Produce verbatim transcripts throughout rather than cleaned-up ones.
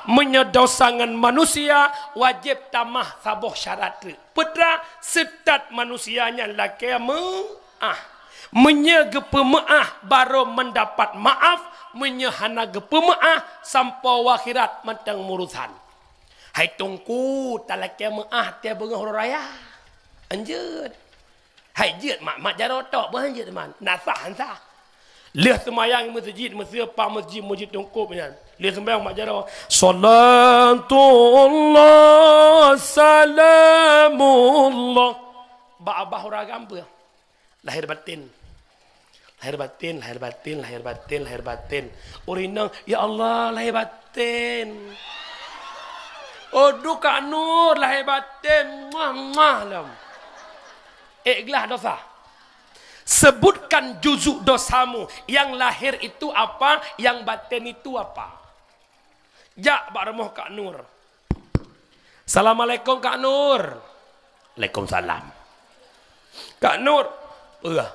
Meunyoe dosa ngon manusia, wajéb tamah saboh syarat treuk. Peue treuk? Seutat manusia nyan lakée meu'ah. Meunyoe geupeumeu'ah, barô meudapat maaf. Meunyoe hana geupeumeu'ah, sampoe u akhirat mantong meurusan. Hai Teungku, talakée meu'ah teuh beungoh uroe raya. Anjeut. Hai jeuet mak, mak jaroe tok, bah anjeut man. Na sah, han sah. Lheueh seumayang meuseujid, meuseu pak meuseujid, meuseujid Teungku nyan. Lheueh seumayang mak jaroe, "Salatullah, salamullah." Bak babah ureueng agam peue? Lahir batin. Lahir batin, lahir batin, lahir batin, lahir batin. Ureueng inong, "Ya Allah, lahir batin." Oh, duka Nur, lahir batin. Muah, muah, lom. Ék glah dosa. Sebutkan juzuk dosamu. Yang lahir itu apa? Yang batin itu apa? Jak bak rumoh Kak Nur. "Assalamualaikum, Kak Nur." "Waalaikumsalam." "Kak Nur, peue?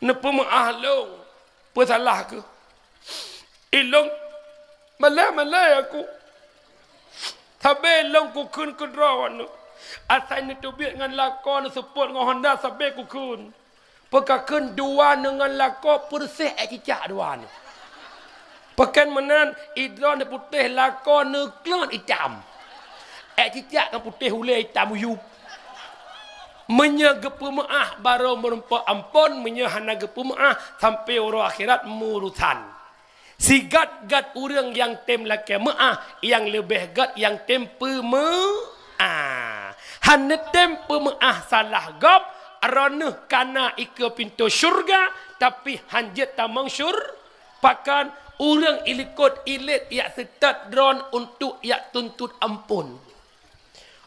Neupeumeu'ah lôn, peue salah keuh?" "Ilôn malée-malée aku. Sabé lôn kukheun keu droeneuh. Asai neuteubiet ngon lakoe, neuseupôt ngon honda, sabé kukheun. Peukakheun dua ngon lakoe peureuseh ék cicak dua nyoe. Pakon meunan, idroe neuputéh lakoe neuklot itam. Ék cicak kan putéh ulée itam uyueb." Meunyoe geupeumeu'ah, barô meurumpok ampôn. Meunyoe hana geupeumeu'ah, sampoe uroe akhirat meurusan. Sigat-gat ureueng nyang tem lakée meu'ah, nyang leubeh gat nyang tem peumeu'ah. Hana tem peumeu'ah salah gob, droeneuh kana ikeue pintoe syeuruga, tapi han jeuet tamong syur-, pakon? Ureueng ilikot ilét jak seutat droen untuk jak tuntot ampôn.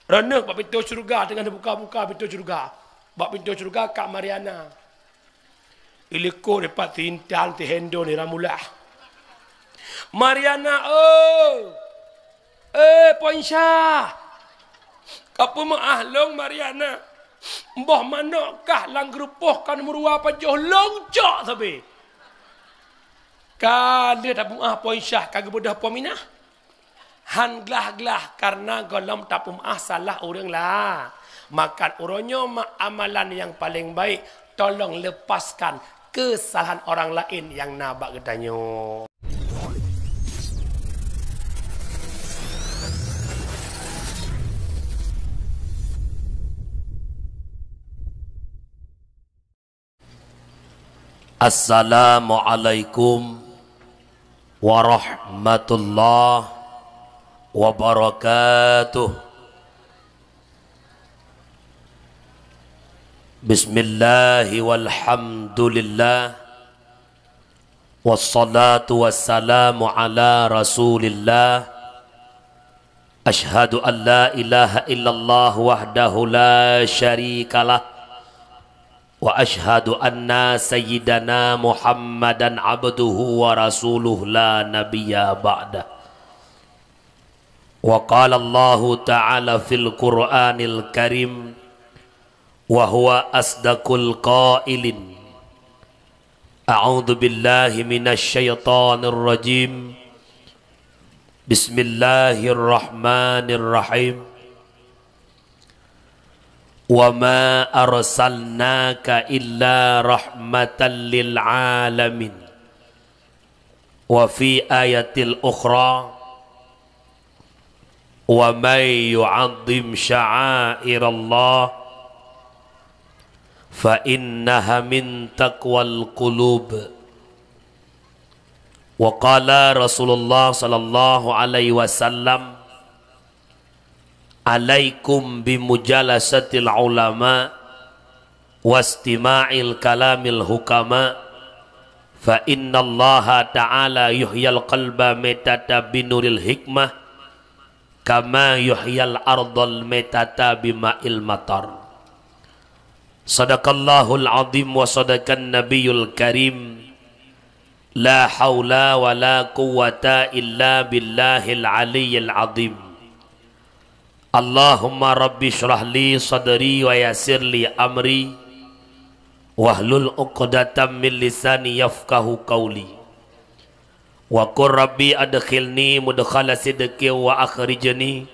Droeneuh bak pintoe syeuruga, teungoh neubuka-buka pintoe syeuruga. Bak pintoe syeuruga Kak Mariana. Ilikot dipat si Intan, si Hendo, ni Ramulah. "Mariana, oh! Eh, Poinsyah! Kapeumeu'ah lôn, Mariana. Boh manok kah lam geurupoh ka neumeuruwa pajoh lôn cok sabé." Ka lheueh tapeumeu'ah Poinsyah, ka geubeudôh Pominah. Han glah-glah kareuna gohlom tapeumeu'ah salah ureueng la-, maka uroe nyoe mak amalan nyang paleng baik, tolong leupaskan keusalahan orang laén nyang na bak geutanyoe. Assalamualaikum warahmatullahi wabarakatuh. Bismillahi walhamdulillah. Wassalatu wassalamu ala Rasulillah. Asyhadu an la ilaha illallah wahdahu la syarikalah. Wa asyhadu anna sayyidana Muhammadan abduhu wa rasuluh la nabiyya ba'dah. Wa qala Allahu ta'ala fil Qur'anil Karim, wa huwa asdaqul qailin. A'udzu billahi minasy syaithanir rajim. Bismillahirrahmanirrahim. Wa ma arsalnaka illa rahmatan lil alamin. Wa fi ayatil ukhra, wa may yu'azzim sya'airallah fa innaha min taqwal qulub. Wa qala Rasulullah sallallahu alaihi wasallam, alaikum bimujalasatil ulama wastima'il kalamil hukama, fa innallaha ta'ala yuhyil qalba maitata binuril hikmah, kama yuhyil ardal maitata bima'il matar. Sadaqallahul azim wa sadaqan nabiyul karim. La haula wa la quwwata illa billahil aliyyil azim. Allahumma rabbi shrah li sadri wa yassir li amri, wahlul uqdatam min lisani yafqahu qauli. Wa qur rabbi adkhilni mudkhala sidqin wa akhrijni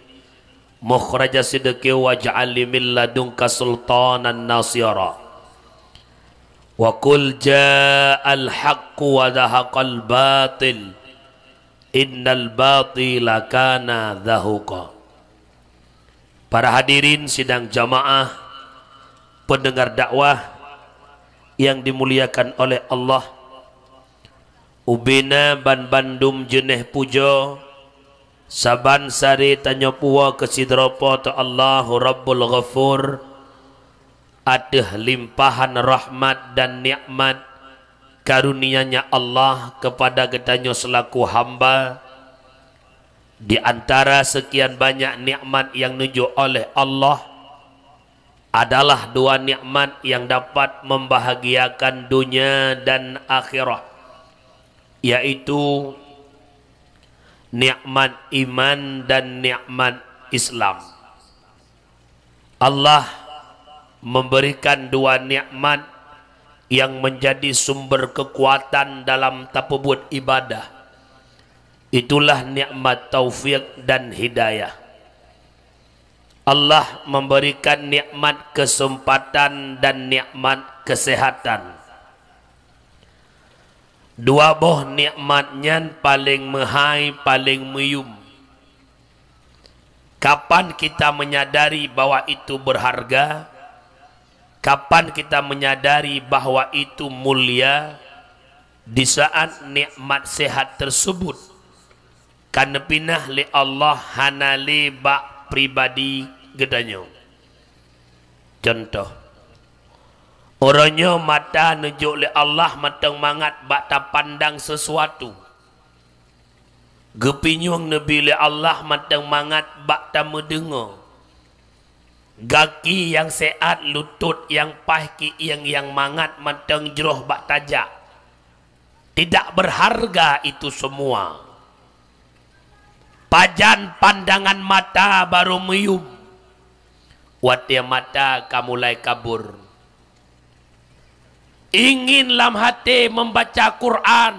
mukhraja sidqin waj'al li min ladunka sultanan nasira. Wa qul ja'al haqqu wa zahaqal batil, innal batila kana zahuqa. Para hadirin sidang jamaah, pendengar dakwah yang dimuliakan oleh Allah, ubena banbandum jeuneh pujoe, saban sari tanyoe puwoe keu sidroe Po teu Allahu Rabbul Ghafur, ateueh limpahan rahmat dan nikmat karunia-Nya Allah kepada geutanyoe selaku hamba. Di antara sekian banyak nikmat yang neujok oleh Allah, adalah dua nikmat yang dapat membahagiakan dunia dan akhirat, yaitu nikmat iman dan nikmat Islam. Allah memberikan dua nikmat yang menjadi sumber kekuatan dalam tapeubuet ibadah. Itulah nikmat taufik dan hidayah. Allah memberikan nikmat kesempatan dan nikmat kesehatan. Dua boh nikmat nyan paleng meuhai, paleng meuyum. Kapan kita menyadari bahwa itu berharga? Kapan kita menyadari bahwa itu mulia? Di saat nikmat sehat tersebut ka neupinah lé Allah hana lé bak pribadi geutanyoe. Contoh, uroe nyoe mata neujok lé Allah mantong mangat bak tapandang sesuatu. Geupinyueng neubi lé Allah mantong mangat bak tameudeungoe. Gaki nyang seuhat, lutôt nyang paih, kieng nyang mangat mantong jroh bak tajak. Tidak berharga itu semua. Pajan pandangan mata barô meuyum, watée mata ka mulai kabur. Ingin lam até membaca Quran.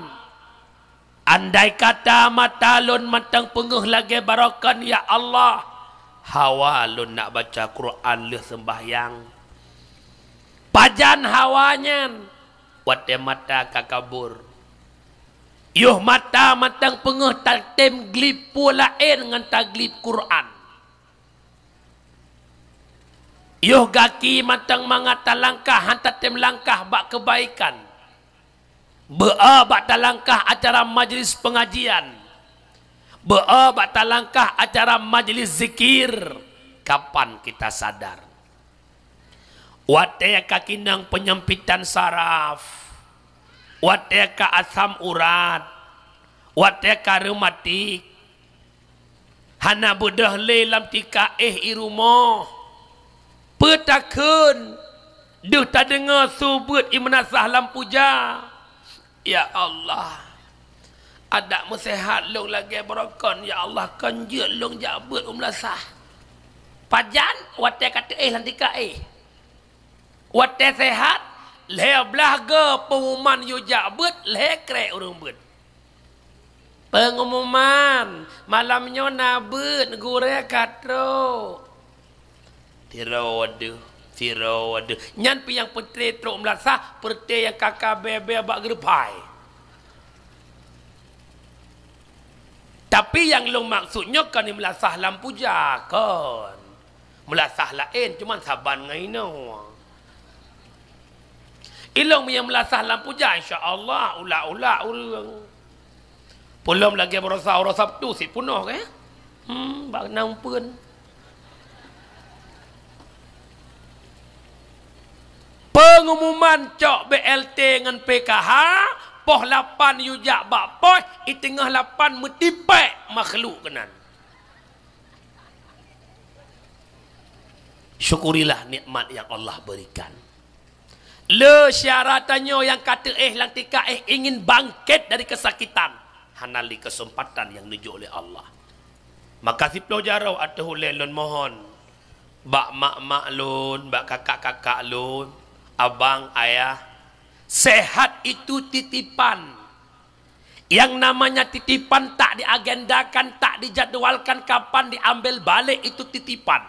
Andai kata mata lôn mantong peungeuh lagée barokon, ya Allah, hawa lôn nak baca Quran lheueh seumbahyang. Pajan hawa nyan? Watée mata ka kabur. Yoh mata mantong peungeuh tatem glib peue laén ngon taglib Quran. Yoh gaki mantong mangat talangkah han tatem langkah bak keubaikan. Beu-o bak talangkah acara majlis pengajian. Beu-o bak talangkah acara majlis zikir. Kapan kita sadar? Watée ka kinong peunyempitan saraf, watée ka asam urat, watée ka reumatik, hana beudôh lé lam tika éh i rumoh. Peue takheun deuh tadeungoe su beuet i meunasah lam puja. Ya Allah, adak meuseuhat lôn lagée barokon, ya Allah, kon jeuet lôn jak beuet u meulasah. Pajan watée ka teuéh lam tika éh. Watée seuhat, lhée blaih goe peungumuman yue jak beuet, lhée krek ureuëng beuet. Peungumuman, malam nyoe na beuet, gurée ka trok. Sidroe deuh, sidroe deuh. Nyan pih nyang peureute trok meulasah, peureute nyang ka-ka bée-bée bak geureuphay. Tapi nyang lôn maksud nyoe kon meulasah lam puja, kon. Meulasah laén, cuman saban ngon inoe. Ilôn meunyoe meulasah lam puja, insya Allah, ulak-ulak ureuëng. Peulom lagée baroesa uroe Sabtu, sit peunoh, eh? Hmm, bak na umpeuen. Peungumuman cok B L T ngon P K H, poh lapan yue jak bak poh, i teungoh lapan meutipék makhluk keunan. Syukurilah nikmat yang Allah berikan. Le syedara tanyoe nyang ka teuéh lam tika éh ingin bangkét dari keusakitan, hana lé keuseumpatan nyang neujok lé Allah. Maka siploh jaroe ateueh ulée lôn mohon bak mak-mak lôn, bak kakak-kakak lôn, abang, ayah, sehat itu titipan. Yang namanya titipan tak diagendakan, tak dijadwalkan kapan diambil balik itu titipan.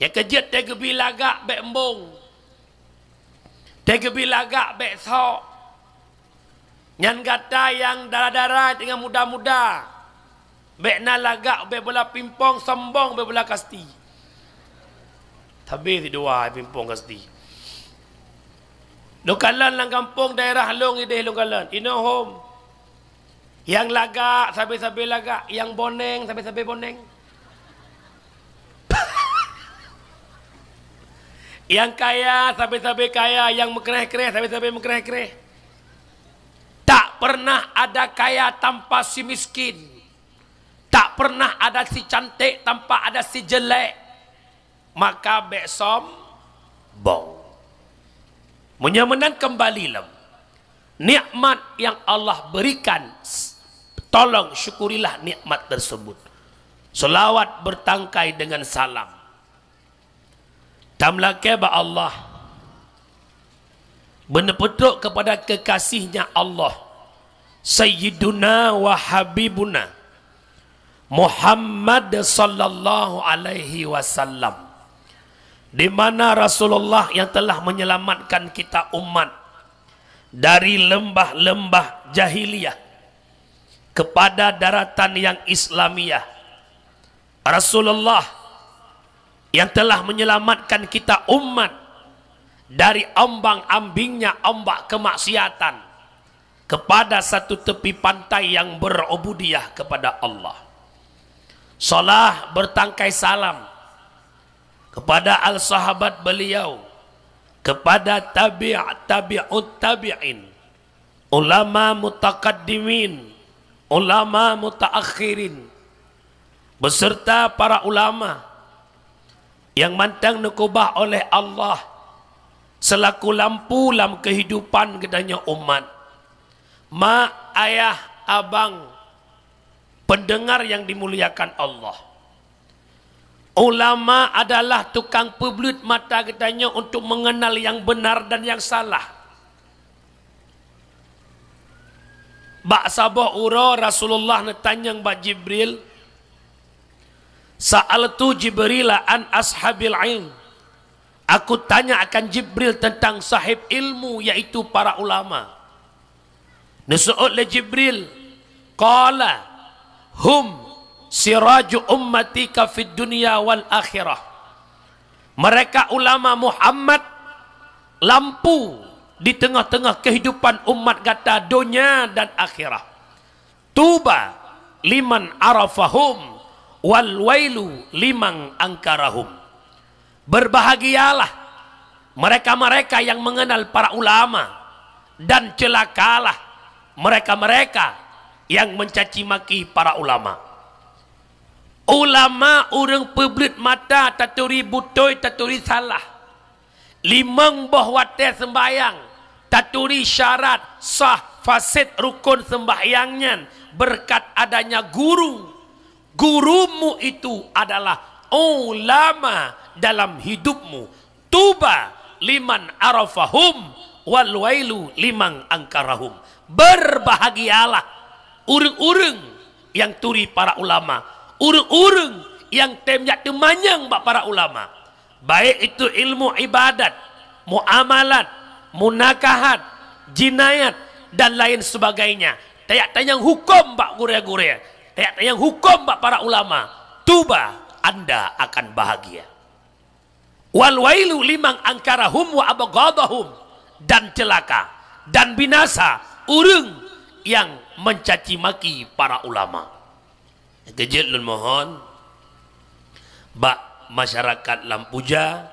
Nyang keujeuet teugeubri lagak bék embong. Teugeubri lagak bék sok. Nyan gata nyang dara-dara deungon muda-muda. Bék na lagak bék bola pimpong, sombong bék bola kasti. Tabe sidua pimpong kasti. Lôn kalon lam gampông daerah lôn ideh lôn kalon. Inoe hom. Nyang lagak sabe-sabe lagak, nyang boneng sabe-sabe boneng. Nyang kaya sabe-sabe kaya, nyang meukreh-kreh sabe-sabe meukreh-kreh. Tak pernah ada kaya tanpa si miskin. Tak pernah ada si cantik tanpa ada si jelek. Maka bék sombong. Meunyoe meunan kembali lom. Nikmat yang Allah berikan, s-, tolong syukurilah nikmat tersebut. Selawat bertangkai dengan salam. Tameulakée bak Allah. Beuneupeutôk kepada kekasihnya Allah, Sayyiduna wa Habibuna Muhammad sallallahu alaihi wasallam, di mana Rasulullah yang telah menyelamatkan kita umat dari lembah-lembah jahiliyah kepada daratan yang Islamiyah. Rasulullah yang telah menyelamatkan kita umat dari ombang-ambingnya ombak kemaksiatan kepada satu tepi pantai yang berubudiyah kepada Allah. Salah bertangkai salam kepada al-sahabat beliau, kepada tabi' tabi'ut tabi'in, ulama mutakaddimin, ulama mutaakhirin, beserta para ulama yang mantong neukeubah oleh Allah selaku lampu lam kehidupan geutanyoe umat. Mak, ayah, abang, pendengar yang dimuliakan Allah. Ulama adalah tukang peubleut mata geutanyoe untuk mengenal yang benar dan yang salah. Bak saboh uroe Rasulullah neutanyong bak Jibril, "Sa'altu Jibrila an ashabil ilm." Aku tanya akan Jibril tentang sahib ilmu, yaitu para ulama. Neuseuôt lé Jibril, qala, "Hum siraju ummatika fid dunya wal akhirah." Mereka ulama Muhammad, lampu di tengah-tengah kehidupan umat gata donya dan akhirat. Tuba liman arafahum, wal wailu liman angkarahum. Berbahagialah mereka-mereka yang mengenal para ulama, dan celakalah mereka-mereka yang mencaci maki para ulama. Ulama ureuëng peubleut mata taturi butôi, taturi salah. Limong boh watée seumbahyang, taturi syarat sah fasid rukon seumbahyang nyan berkat adanya guru. Gurumu itu adalah ulama dalam hidupmu. Tuba liman arafahum, wal wailu liman angkarahum. Berbahagialah ureuëng-ureuëng yang turi para ulama, ureuëng-ureuëng yang tem jak teumanyong bak para ulama. Baik itu ilmu ibadat, muamalat, munakahat, jinayat, dan lain sebagainya. Tajak tanyong huköm bak gurée-gurée, tajak tanyong huköm bak para ulama. Tuba, anda akan bahagia. Wal wailu liman angkarahum wa abghadahum, dan celaka dan binasa ureuëng yang mencaci maki para ulama. Keujeuet lôn mohon bak masyarakat Lampuja,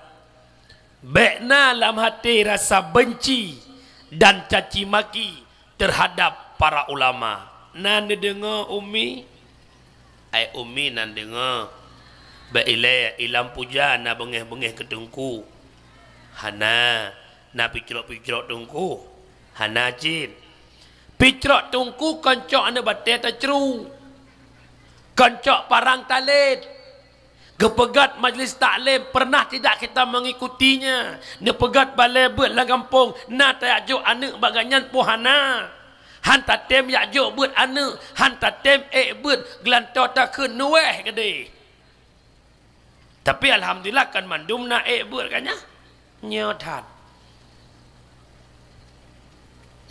bék na lam até rasa beunci dan caci maki teuhadab para ulama. Na neudeungoe Umi? Ai Umi na neudeungoe. Bék ilée, i Lampuja na beungéh-beungéh keu teungku. Hana. Na picrok-picrok teungku? Hana cit. Picrok teungku kon cok aneuk batée tacru. Kon cok parang talét. Geupeugét majlis taklim, pernah tidak kita mengikutinya? Neupeugét balée beuet lam gampông, na tajak jok aneuk bak gobnyan peue hana? Han tatém jak jok beuet aneuk, han tatém ék beuet geulantoe takheun nuweh keudeh. Tapi alhamdulillah kan mandum na ék beuet kan nyan. Nyoe that.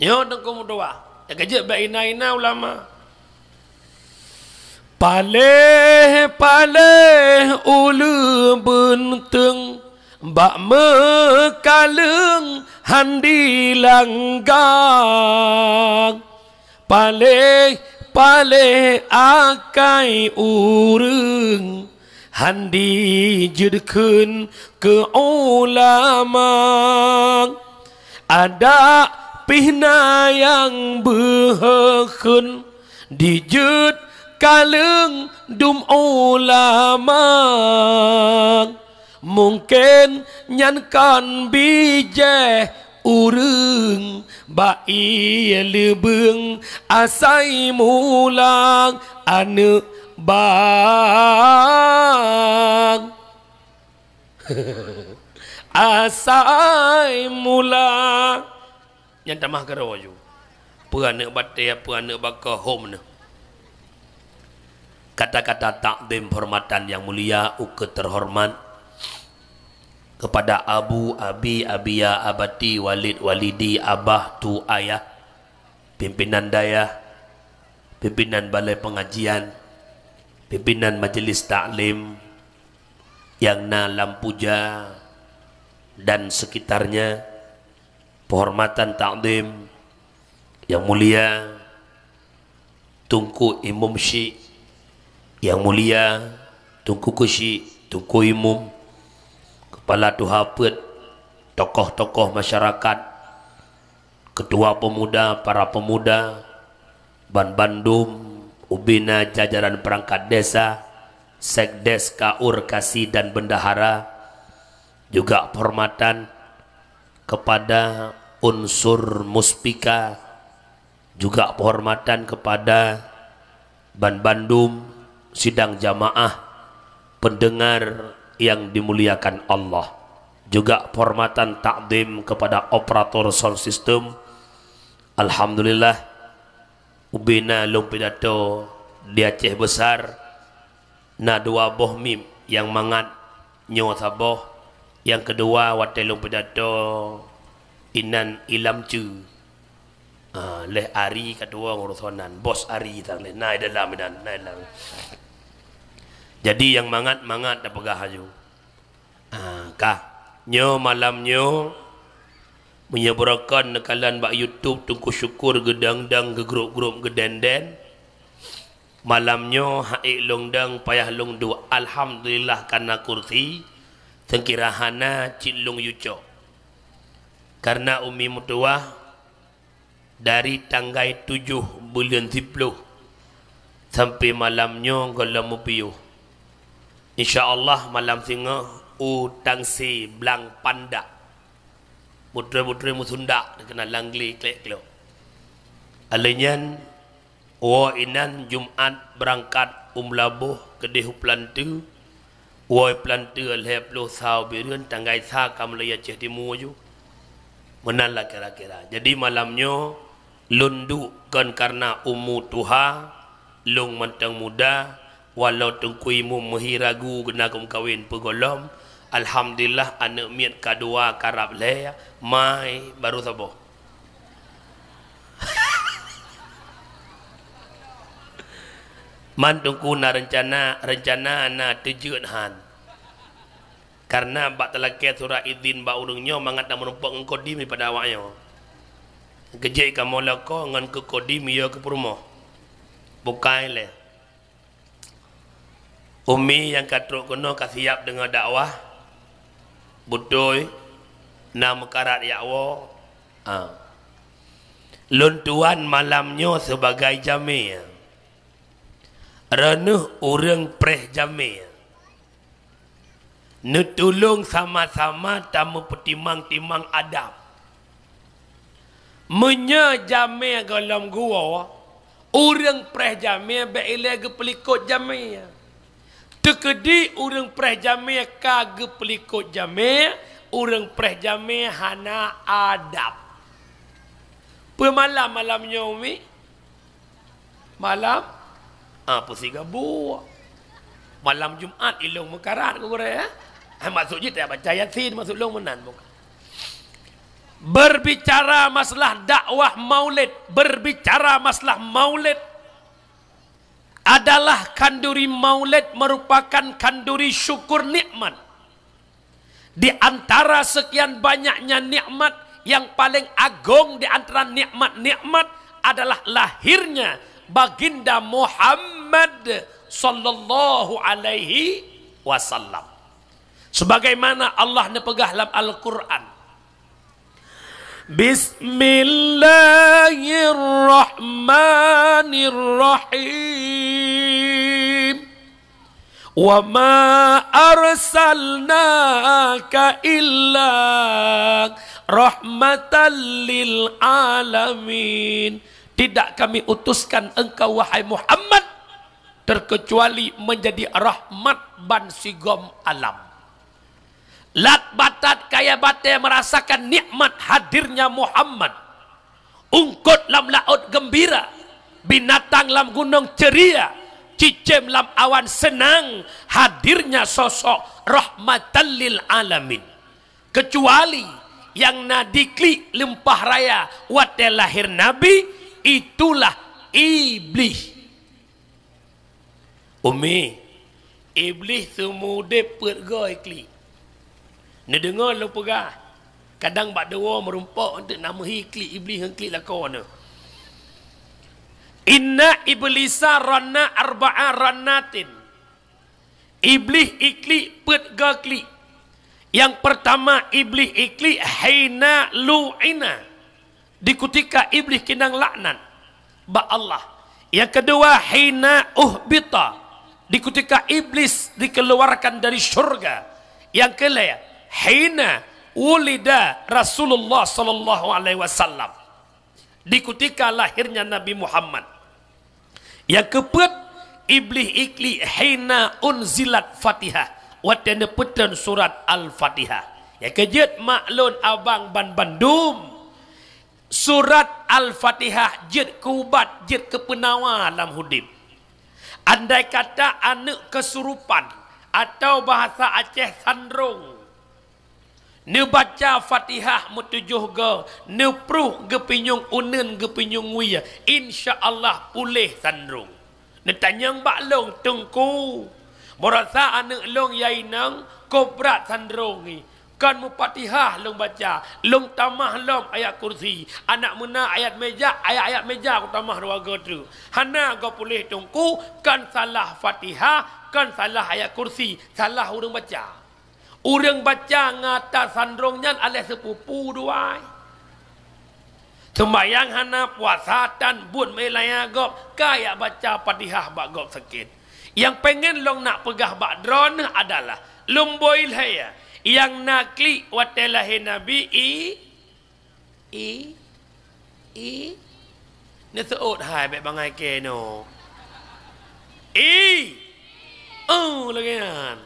Nyoe Teungku meutuah. Nyang keujeuet bak ina-ina ulama. Paléh-paléh uleueng beunteueng bak meukaleueng han dilanggang. Paléh-paléh akai ureueng han dijeuet kheun keu ulama. Adak pih na nyang beuhe kheun dijeuet kaleueng dum ulama. Mungken nyan kon bijéh ureueng bak ié leubeueng asai mulang aneuk bang. Asai mulang. Nyan tamah keudroe ju. Peue aneuk batée, peue aneuk baka hom neuh. Kata-kata takzim penghormatan yang mulia ukeue terhormat kepada Abu, Abi, Abiya, Abati, Walid, Walidi, Abah, Tu, Ayah, pimpinan dayah, pimpinan balai pengajian, pimpinan majelis taklim yang na lam Puja dan sekitarnya, penghormatan takzim yang mulia Teungku Imum Syik, yang mulia Teungku Keuchik, Teungku Imum, Kepala Tuha Peuet, tokoh-tokoh masyarakat, Ketua Pemuda, para pemuda, ban bandum, ubena jajaran perangkat desa, sekdes, kaur, kasi, dan bendahara, juga penghormatan kepada unsur muspika, juga penghormatan kepada ban bandum sidang jamaah pendengar yang dimuliakan Allah. Juga penghormatan takzim kepada operator sound system. Alhamdulillah, ubena lôn pidato di Aceh Besar, na dua boh mim nyang mangat, nyoe saboh, nyang keudua watée lôn pidato inan ilam cue. Ah, leh Ari ka tuwoe ngon uroe nyan, bos Ari tan leh, na i dalam inan, na i dalam. Jadi nyang mangat-mangat tapeugah laju. Ah, ka. Nyoe malam nyoe, meunyoe beurokon neukalon bak YouTube Teungku Syukur geudang-dang, geugrop-grop, geudendeng, malam nyoe han ék lôn dang, payah lôn duek. Alhamdulillah ka na kursi, seukira hana cit lôn yucok. Karena Umi meutuwah dari tanggai tujoh buleuen siploh sampai malam nyoe gohlom meupiôh. Insya Allah malam singoh u Tangse Blang Pandak. Butrui-butrui meusundak dikeue na lam glé klek-klok. Alheuh nyan, woe inan Jumat beurangkat u Meulaboh keudeh u Peulanteu, woe Peulanteu lhée ploh sa u Bireuen, tanggai sa ka meulai Aceh Timu ju. Meunan lah kira-kira. Jadi malam nyoe lôn duek kon karna umu tuha, lôn mantong muda, walau Teungku Imum meuhi ragu geunakom kawen peugohlom, alhamdulillah aneuk miet ka dua karab lhée, mai baru saboh. Man Teungku na reuncana, reuncana na teujeuet han. Karna bak talakée surat idin bak ureuëng nyoe mangat tameurumpok ngon kodim daripada awak nyoe. Geujek kamoe lakoe ngon keu kodim yo keu peurumoh. Bukai lé. Umi nyang ka trok keunoe ka siap deungoe dakwah. Beutôi, na meukarat jak woe. Ha. Lôn tuan malam nyoe sibagai jamé. Reuneuh ureuëng preh jamé. Neutulông sama-sama tameupeutimang-timang adab. Meunyoe jamé gohlom geuwoe, ureuëng preh jamé bék ilée geupeulikot jamé. Teukeudi ureuëng preh jamé ka geupeulikot jamé, ureuëng preh jamé hana adab. Peue malam, malam nyoe, Umi? Malam? Ah, peusiga buet. Malam Jumat ilong meukarat, ku gurée, eh? Ah, maksud jih tak baca Yasin, maksud long meunan bukan. Berbicara masalah dakwah Maulid, berbicara masalah Maulid adalah khanduri Maulid merupakan khanduri syukur nikmat. Di antara sekian banyaknya nikmat, yang paling agung di antara nikmat-nikmat adalah lahirnya Baginda Muhammad sallallahu alaihi wasallam. Sebagaimana Allah neupeugah lam Al-Quran, Bismillahirrahmanirrahim. Wa ma arsalnaka illa rahmatan lil alamin. Tidak Kami utuskan engkau, wahai Muhammad, terkecuali menjadi rahmat ban sigom alam. Lat batat kaya batée merasakan nikmat hadirnya Muhammad. Ungkot lam laôt gembira, binatang lam gunong ceria, cicém lam awan senang hadirnya sosok rahmatan lil alamin. Kecuali nyang na di klik leumpah raya watée lahé Nabi, itulah Iblih. Umi, Iblih seumudeb peuet goe klik. Neudeungoe lôn peugah, kadang bak deungoe meurumpok eunteuk na meuhi klik Iblih ngon klik lakoe neuh. Inna iblisa ranna arba'a rannatin. Iblih iklik peuet goe klik. Yang pertama, Iblih iklik hina lu'ina, di kutika Iblih keunong laknat bak Allah. Yang kedua, hina uhbita, di kutika Iblis dikeluarkan dari syurga. Yang keulhèe, hina wulida Rasulullah sallallahu alaihi wasallam, di kutika lahirnya Nabi Muhammad. Nyang keupeuet, Iblih iklik hina unzilat Fatihah, watée neupeutrön surat Al-Fatihah. Nyang keujeuet mak lôn abang ban bandum, surat Al-Fatihah jeuet keu ubat, jeuet keu peunawa lam udeb. Andai kata aneuëk keusurupan, atau bahasa Aceh sandrong, neubaca Fatihah meutujoh goe, neuprôh geupinyueng uneun geupinyueng wie, insya Allah puléh sandrong. Neutanyong bak lôn, Teungku, meurasa aneuëk lôn nyang inong, kok brat sandrong nyoe. Kon meufatihah lôn baca, lôn tamah lom ayat kursi, anak meunan ayat meujak, ayat-ayat meujak kutamah dua goe treuk. Hana goe puléh Teungku, kon salah Fatihah, kon salah ayat kursi, salah ureuëng baca. Ureuëng baca ngon ata sandrong nyan aléh seupupu dua. Seumayang hana, puasa tan, buet meuiéleue gob, ka jak baca Fatihah bak gob sakét. Nyang péngen lôn nak peugah bak droeneuh adalah, lôn boi lhée, nyang na klik watée lahé Nabi i, I, i, neuseuôt hai bék bangai keunoe. I, eu lagée nyan.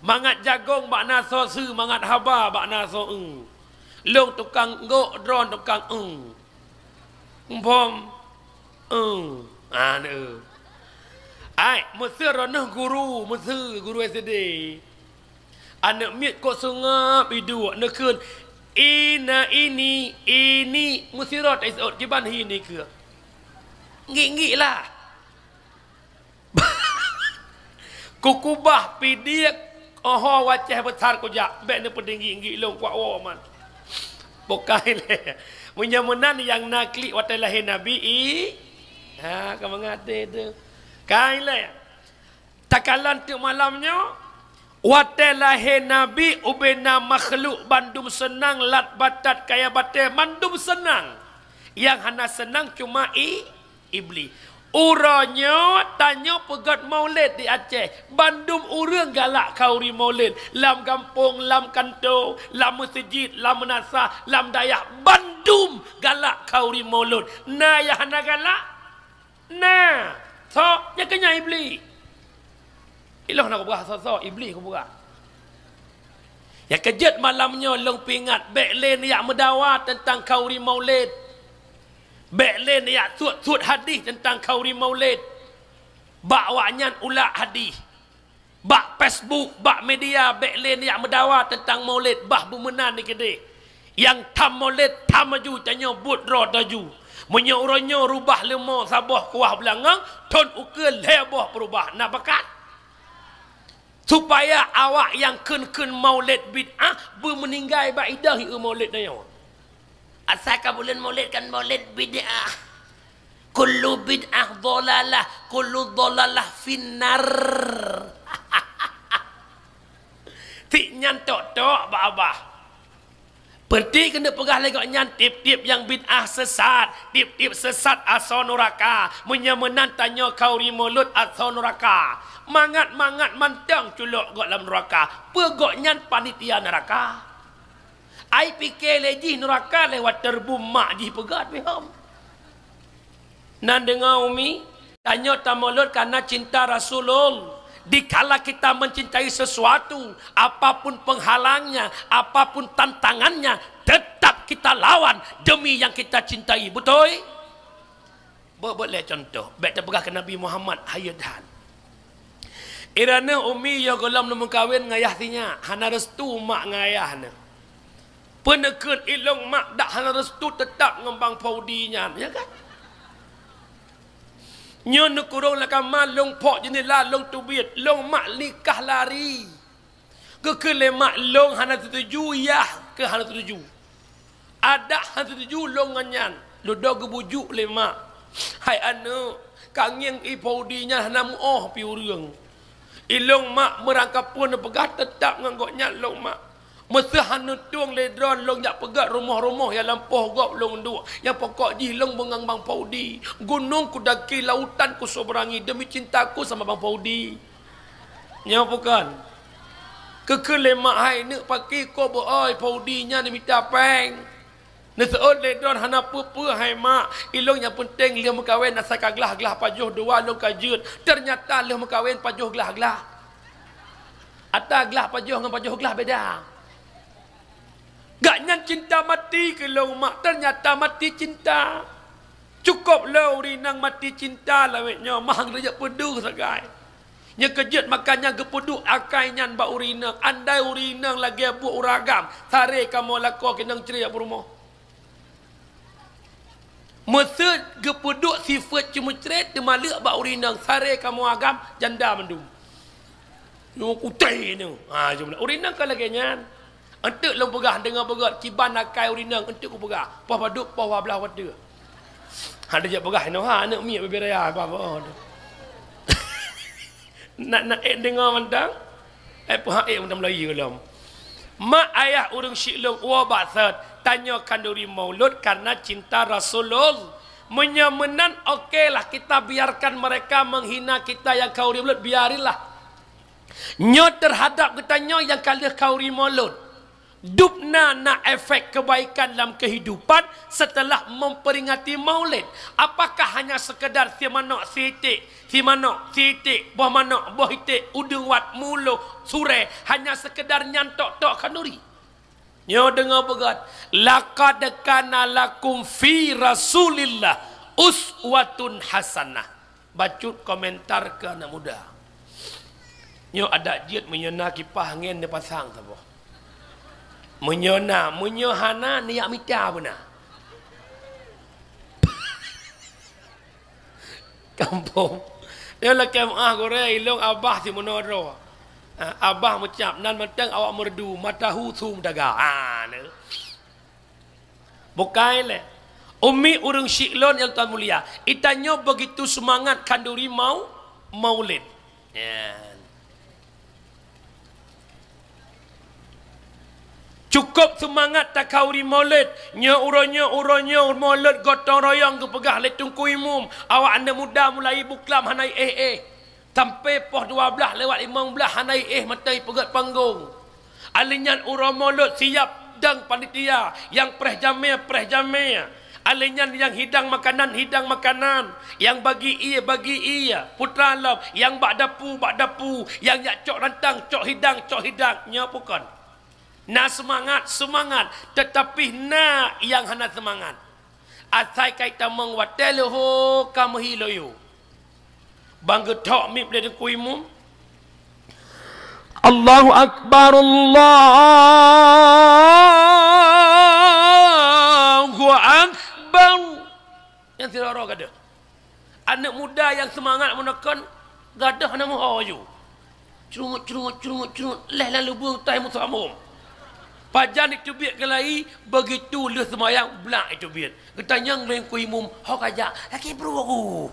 Mangat jagong bak na soe seue, mangat haba bak na soe eu. Lôn tukang gok, droen tukang eu. Muphom? Eu. Ah, eu. Ai, meuseu droeneuh guru, meuseu guru S D. Aneuëk miet kok seungab iduek, neukheun, "Ina ini, ini," meusidroe taiseuôt, kiban hi ini keuh. Ngiek-ngiek lah. Kukubah pidiek, oho wacéh beutar kujak, bék neupeutinggi-tinggi lôn kuak woe man. Bukai lé. Meunyoe meunan nyang na klik watée lahé Nabi i, ha, ka mangat deh tu. Kai lé. Takalon teuk malam nyoe, watée lahé Nabi ubena makhluk bandum seunang, lat batat kaya batée mandum seunang. Nyang hana seunang cuma i, Iblih. Uroe nyoe tanyoe peugét Maulid di Aceh, bandum ureuëng galak khanduri Maulid, lam gampông, lam kantô, lam meuseujid, lam meunasah, lam dayah, bandum galak khanduri Maulid. Na nyang hana galak? Na, sok, nyang keu nyan Iblih. Ilôn hana kupeugah sok-sok, Iblih kupeugah. Nyang keujeuet malam nyoe lôn peuingat, bék lé neujak meudawa teuntang khanduri Maulid. Bék lé neujak suet-suet hadih teuntang khanduri maulid. Bak awaknyan ulak hadih. Bak Facebook, bak media, bék lé neujak meudawa teuntang maulid, bah beumeunan di keudeh. Nyang tham maulid, tham laju, tanyoe buet droe laju. Meunyoe uroe nyoe rubah leumo saboh kuah beulangöng, thon ukeue lhée boh peurubah. Na bakat? Supaya awak nyang kheun-kheun maulid bid'ah beumeuninggai bak ideh, i maulid nyoe. Asai ka buleuen maulid kan maulid bid'ah. Kullu bid'ah dhalalah, kullu dhalalah finnar. Tik nyan tok-tok bak Abah. Peuti keuneuk peugah lé gobnyan, tiep-tiep nyang bid'ah sesat, tiep-tiep sesat asoe nuraka. Meunyoe meunan tanyoe khanduri maulud asoe nuraka. Mangat-mangat mantong culok gob lam nuraka. Peue gobnyan panitia nuraka? Ai pike lé jih nuraka lewat teureubu mak jih peugah bihom. Nan deungoe umi, tanyoe tamaulud karena cinta Rasulul. Dikala kita mencintai sesuatu, apapun penghalangnya, apapun tantangannya, tetap kita lawan demi yang kita cintai. Beutôi? Beuet-beuet lé contoh, bék tapeugah keu Nabi Muhammad, hayeu that. Irane umi yoh gohlom neumeukawen ngon yah sinyak, hana restu mak ngon ayah neuh. Peuneukheun ilong mak dak hana restu teutap ngon bang Paudi nyan, ya kan? Nyoe neukurong lam kama, long phok jeundela, long teubiet, long mak likah lari. Geukheun lé mak, long hana teutuju, yah keuh hana teutuju. Adak hana teutuju long ngon nyan. Dudoe geubujuk lé mak, "Hai aneuk, ka ngieng i Paudi nyan hana meuoh pi ureueng. Ilong mak meurangkapeue neupeugah teutap ngon gobnyan long mak. Meuseuh hana tueng lé droe long jak peugét rumoh-rumoh nyang lampôh gob long duek. Nyang pokok jih long beungon bang Paudi. Gunong kudaki, lautan kuseberangi demi cintaku sama bang Paudi." Nyoe bukon? Geukheun lé mak, "Hai neuk, pakri kok beuoi Paudi nyan neumita péng?" Neuseuôt lé droe, "Hana peue-peue hai mak, ilong nyang peunteng lheueh meukawen asai ka glah-glah pajoh dua lôn ka jeuet." Teunyata lheueh meukawen pajoh glah-glah. Ata glah pajoh ngon pajoh glah beda. Gobnyan cinta mati keu lôn mak, teunyata mati cinta. Cukôp lé ureueng inong mati cinta lawét nyoe, mah han geujak peudeuh sagai. Nyoe keujeuet makanya geupeuduek akai nyan bak ureueng inong. Andai ureueng inong lagée buet ureueng agam, saré kamoe lakoe keu inong cré bak peurumoh. Meuseuet geupeuduek sifeuet ceumeucrét teuma leuek bak ureueng inong, saré kamoe agam janda mandum. Nyoe kutai nyoe. Ha, jumlah ureueng inong ka lagée nyan. Eunteuk lôn peugah deungon beugét, kiban akai ureueng inong eunteuk kupeugah. Poh padub, poh dua blaih watée. Hana jak peugah inoe, ha, aneuk miet bibiraya, apa-apa. Nak, nak ék deungoe mantong? Eh, peuhah ék mantong Melayu lom. Mak ayah ureueng syiek lôn, woe bak sot, tanyoe khanduri maulud karena cinta Rasulullah. Meunyoe meunan, okelah, kita biarkan mereka menghina kita nyang khanduri maulud, biarinlah. Nyoe teuhadab geutanyoe nyang ka lheueh khanduri maulud. Dub na, na efek kebaikan lam kehidupan setelah memperingati maulid. Apakah hanya sekedar simanok siiték, simanok siiték, boh manok boh iték, udeueng wat mulo surée, hanya sekedar nyan tok-tok khanduri? Nyoe deungoe beugét, "Laqad kana lakum fi Rasulillah uswatun hasanah." Bacut komentar keu aneuk muda. Nyoe adak jeuet, meunyoe na kipah angén neupasang saboh. Meunyoe na, meunyoe hana, neujak mita beuna. Kampung. Nyoe lakée meuáh gurée, ilong abah simeunoe droe. Ah, abah meucab, nan mantong awak meureudu, mata hu su meudaga. Ah, nyoe. Bukai lé. Umi ureueng syiek lôn nyang tuan mulia, geutanyoe begitu seumangat khanduri mau-, maulid. Nyan. Cukôp seumangat takhanduri maulid. Nyoe uroe nyoe, uroe nyoe maulid gotong royong geupeugah lé Teungku Imum. Awak aneuk muda mulai buklam hana éh-éh. Sampai poh dua blaih lewat limong blaih hana éh mantong peugét panggong. Alèh nyan uroe maulud siap dang panitia, nyang preh jamé, preh jamé. Alèh nyan nyang hidang makanan, hidang makanan. Nyang bagi ie, bagi ie. Putra lom, nyang bak dapu, bak dapu. Nyang jak cok rantang, cok hidang, cok hidang. Nyoe bukon? Na seumangat, seumangat. Teutapi na nyang hana seumangat. Asai ka itamong watée leuho ka meuhi loyo. Ban geuthok mieb lé Teungku Imum. Allahu Akbar, Allahu Akbar. Nyang sidroe-droe gadôh. Aneuk muda nyang seumangat meuneukon gadôh hana meuho ju. Crungut, crungut, crungut, crungut, lheuh lam lubeueng tai meusamong. Pajan jiteubiet keulayi, begitu lheueh seumayang, blak jiteubiet. Geutanyong lé Teungku Imum, "Ho ka jak?" "Lagée brôk."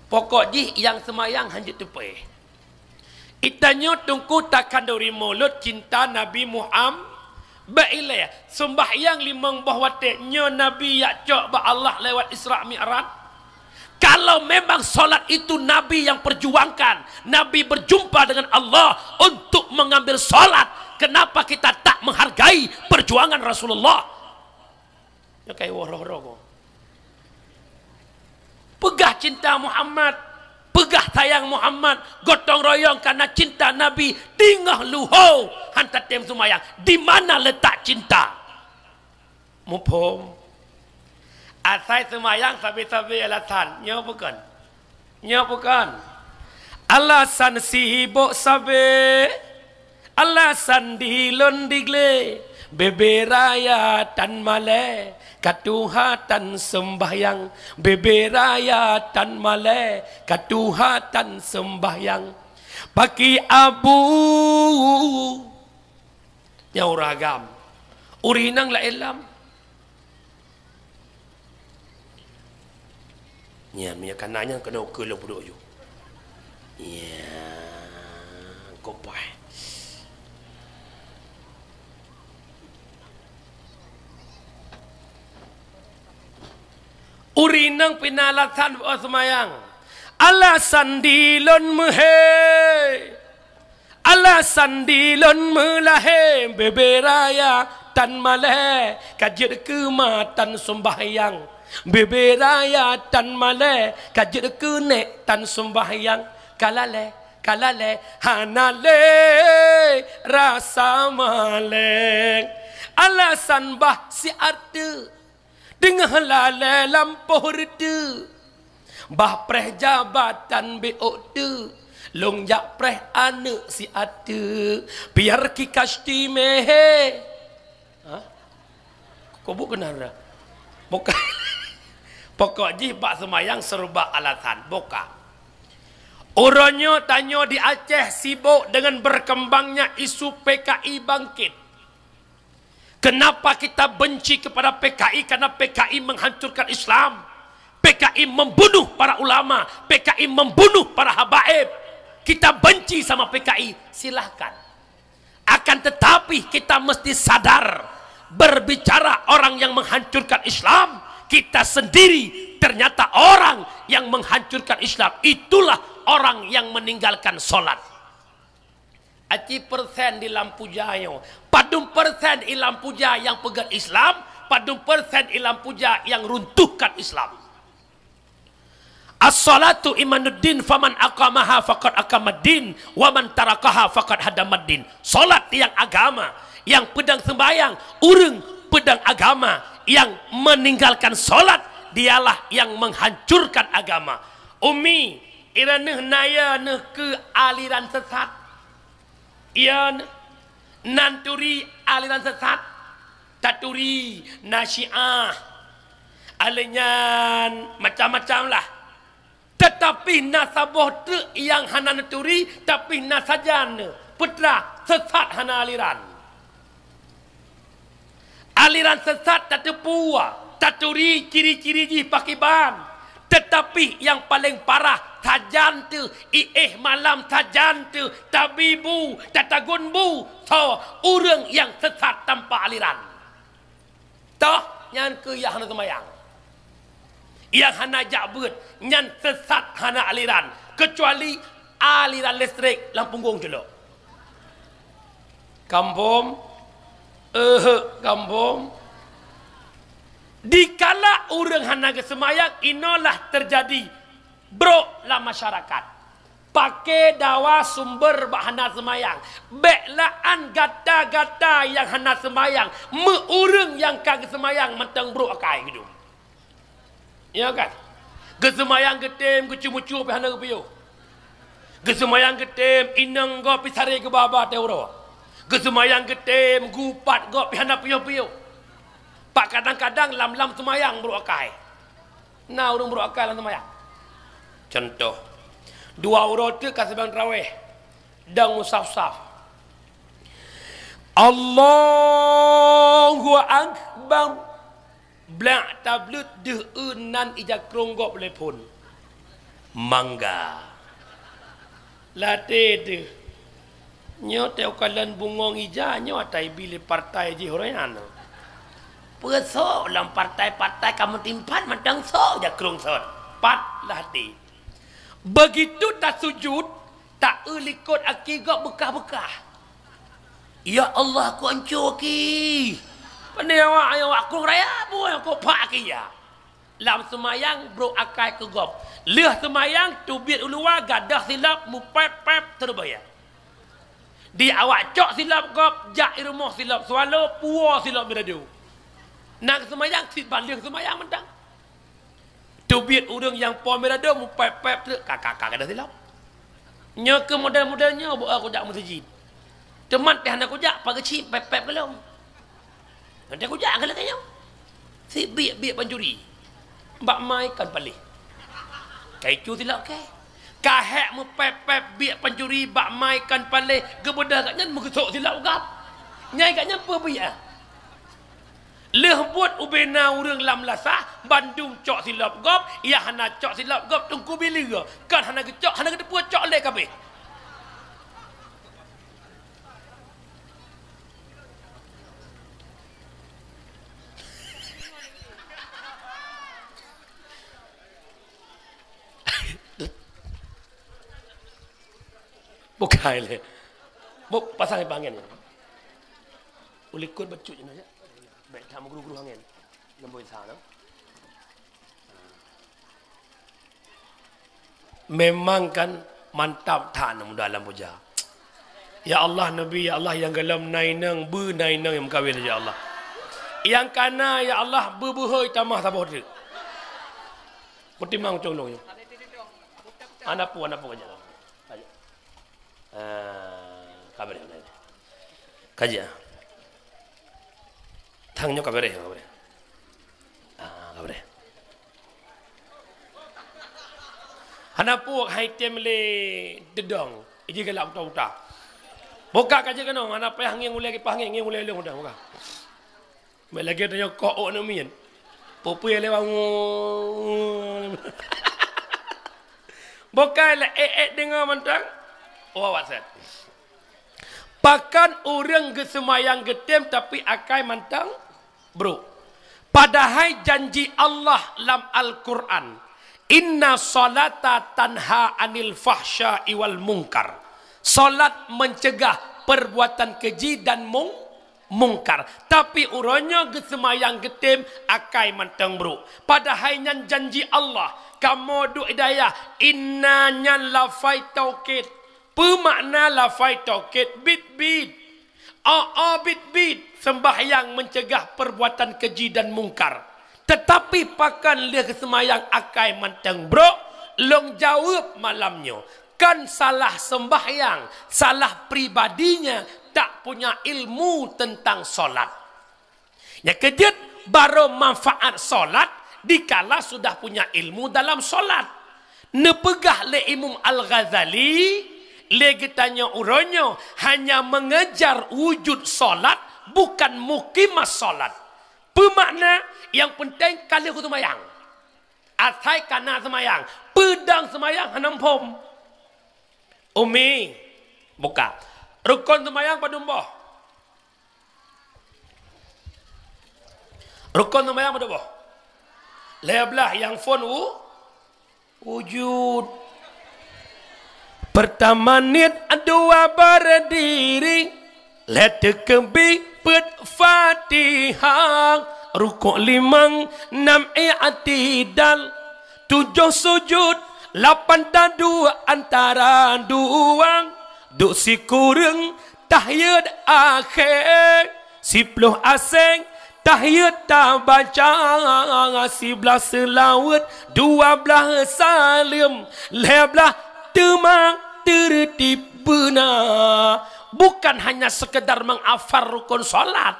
Pokok jih nyang seumayang hanjeuet teupée. Geutanyoe Teungku takhanduri mulod cinta Nabi Muhammad. Bék ilée, seumbahyang limong boh watée nyoe Nabi jak cok bak Allah lewat Isra Mi'raj. Kalau memang salat itu Nabi yang perjuangkan, Nabi berjumpa dengan Allah untuk mengambil salat, kenapa kita tak menghargai perjuangan Rasulullah? Nyoe ka iwoe roh-roh. Peugah cinta Muhammad, peugah sayang Muhammad, gotong royong karena cinta Nabi, teungoh leuho han tatem seumayang. Di mana letak cinta? Muphom? Asai seumayang sabe-sabe alasan. Nyoe bukon? Nyoe bukon? Alasan sibok sabe, alasan dilon digle, bebe raya tan malée, ka tuha tan seumbahyang, bebe raya tan malée, ka tuha tan seumbahyang. Paki abu. Nyan ureuëng agam. Ureuëng inong laén lam. Nyan, meunyoe kana nyan keunoe ukeue lôn peuduek ju. Nyan, kopai. Ureuëng inong pih na alasan bak seumayang. Alasan dilon meuhé. Alasan dilon meulahé, bebe raya tan malée, ka jeuet keu ma tan seumbahyang. Bebe raya tan malée, ka jeuet keu nék tan seumbahyang. Ka lalée, ka lalée, hana lé rasa malée. Alasan bah siat teuk. Teungoh lalée lampôh reuteuek, bah preh jabatan bék ôk teuk, lôn jak preh aneuk siat teuk, biar ki kasti meuhé. Hah? Kok buet keunan dah? Buka. Pokok jih bak seumayang seuruba alasan. Buka. Uroe nyoe tanyoe di Aceh sibok dengan berkembangnya isu P K I bangkit. Kenapa kita benci kepada P K I? Karena P K I menghancurkan Islam. P K I membunuh para ulama. P K I membunuh para habaib. Kita benci sama P K I, silahkan. Akan tetapi kita mesti sadar, berbicara orang yang menghancurkan Islam, kita sendiri ternyata orang yang menghancurkan Islam. Itulah orang yang meninggalkan sholat. Aci persen di lam puja nyoe. Padum persen di lam puja nyang peugét Islam, padum persen di lam puja nyang runtuhkan Islam. As-salatu imaduddin, faman aqamaha faqad aqamaddin, wa man tarakaha faqad hadamaddin. Salat nyang agama, nyang peudong seumbahyang, ureuëng peudong agama, nyang meninggalkan salat, dialah nyang menghancurkan agama. Umi, iran neuh naya neuh keu aliran sesat. Ian nan turi aliran sesat, taturi na Syiah, aleuh nyan macam-macam lah. Tetapi na saboh teuk nyang hana neuturi, tapi na sajan neuh, peutra sesat hana aliran. Aliran sesat tateupeue, taturi ciri-ciri jih pakiban. Tetapi nyang paleng parah, sajan teuh, iéh malam sajan teuh, tabi bu, tatagun bu, soe ureuëng nyang sesat tanpa aliran. Toh, nyan keuh nyang hana seumayang. Nyang hana jak beuet, nyan sesat hana aliran, keucuali aliran listrik lam punggong culok. Kampung, eh, kampung. Dikala ureuëng hana geuseumayang, inoe lah teujadi brok lam masyarakat. Paké dawa sumber bak hana seumayang. Bék laan gata-gata nyang hana seumayang, meu ureuëng nyang ka geuseumayang mantong brok akai geudum. Ya kan? Geuseumayang geutem geucue-mucue pih hana geupiôh. Geuseumayang geutem inong gob pih saré geuba-ba teuh uroe. Geuseumayang geutem geupat gob pih hana piôh-piôh. Pak kadang-kadang lam-lam seumayang brôk akai. Na ureuëng brôk akai lam seumayang. Contoh, dua uroe teuk ka seumayang tarawih, dong meusaf-saf. Allahu Akbar. Blak tableuet deuh eu nan ija krong gob lé phon. Mangga. Latée deuh. Nyoe teukalon bungong ija nyoe ata ibi lé partai jih uroe nyan. Peue sok lam partai-partai kamoe timpan mantong sok ija krong sot. Pat latée. Begitu tasujud, ta eu likot aki gob beukah-beukah. Ya Allah, ku anco aki. Pandai awak, awak krong raya buah ku pak aki ya. Lam seumayang brôk akai keu gob. Lheueh seumayang teubiet u luwa gadoh silop mupép-pép teureubayang. Di awak cok silop gob, jak i rumoh silop swallow, puwoe silop mirado. Nang seumayang sit ban lheueh seumayang mantong. Teubiet ureuëng nyang po mirado mupép-pép treuk ka-ka-ka gadoh silop. Nyoe keu model-model nyoe beu kujak meuseujid. Teuma teuh hana kujak pageucit pép-pép gohlom. Nanti kujak keu lagée nyoe. Si biek-biek pancuri. Bak mai kan paléh. Kai cu silop kée. Ka hék meupép-pép biek pancuri bak mai kan paléh geubeudôh gobnyan meugeusok silop gob. Nyai gobnyan peue biek ah? Lheueh buet ubena ureuëng lam lasah, bandum cok silop gob, nyang hana cok silop gob teungku bileue. Kan hana geucok, hana geuteupeue cok lé kabeh. Bukai lé. Bôh pasang ipah angén. Ulikot bacut je na, ya. Bèk that meuguru-guru angén. Lemboi sa na. Memang kan mantap that na muda lam puja. Ya Allah, Nabi, ya Allah, nyang golom na inong, beu na inong nyang meukawen, ya Allah. Nyang kana, ya Allah, beu beuhôi tamah saboh teuk. Peutimang cong lôn nyoe. Hana peue, hana peue, ka jeuet. Ka jeuet. Ah, ka beureh, ka beureh. Ka jeuet. Thang nyoe ka beureh, ka beureh. Ah, ka beureh. Hana peue, hai tem lé deudong. Iji galak buta-buta. Buka ka jeuet keunoe, hana payah ngieng ulèe kipaih angén, ngieng ulèe lôn udah buka. Meunan lagèe tanyoe kok ôk aneuk miet. Peue-peue lewat. Bukai lé ék-ék deungoe mantong. Oh, awak set. Pakon ureueng geuseumayang geutem tapi akai mantong brôk. Padahai janji Allah lam Al-Quran, "Inna salata tanha anil fahsya'i wal munkar." Salat mencegah perbuatan keji dan mung-, mungkar. Tapi uroe nyoe geuseumayang geutem akai mantong brôk. Padahai nyan janji Allah. Kamoe duek i dayah, inna nyan lafai taukid. Peue makna lafai taukid? Bit-bit. Aa bit-bit. Sembahyang mencegah perbuatan keji dan mungkar. Tetapi pakon lheueh geuseumayang akai mantong brôk, lôn jaweueb malam nyoe. Kon salah sembahyang, salah pribadinya tak punya ilmu tentang salat. Nyang keujeuet, barô manfaat salat dikala sudah punya ilmu dalam salat. Neupeugah lé Imam Al-Ghazali, lé geutanyoe uroe nyoe hanya mengejar wujud salat, bukan mukimat salat. Peue makna? Nyang peunteng ka lheueh seumayang. Asai ka na seumayang, peudong seumayang hana muphom. Umi, buka. Rukon seumayang padum boh? Rukon seumayang padum boh? Lhèe blaih nyang phôn u-, wujud. Pertama niet, dua berdiri, lhèe teukeubit peuet Fatihah, rukuk limong, nam i'tidal, tujoh sujud, lapan taduek antara dua, duek sikureueng tahiyat akhé, siploh asèng Tahiyat tabaca siblaih seulaweuet, dua blaih saleuem, lhée blaih teuma teurtib beuna. Bukan hanya sekedar menghafal rukun salat.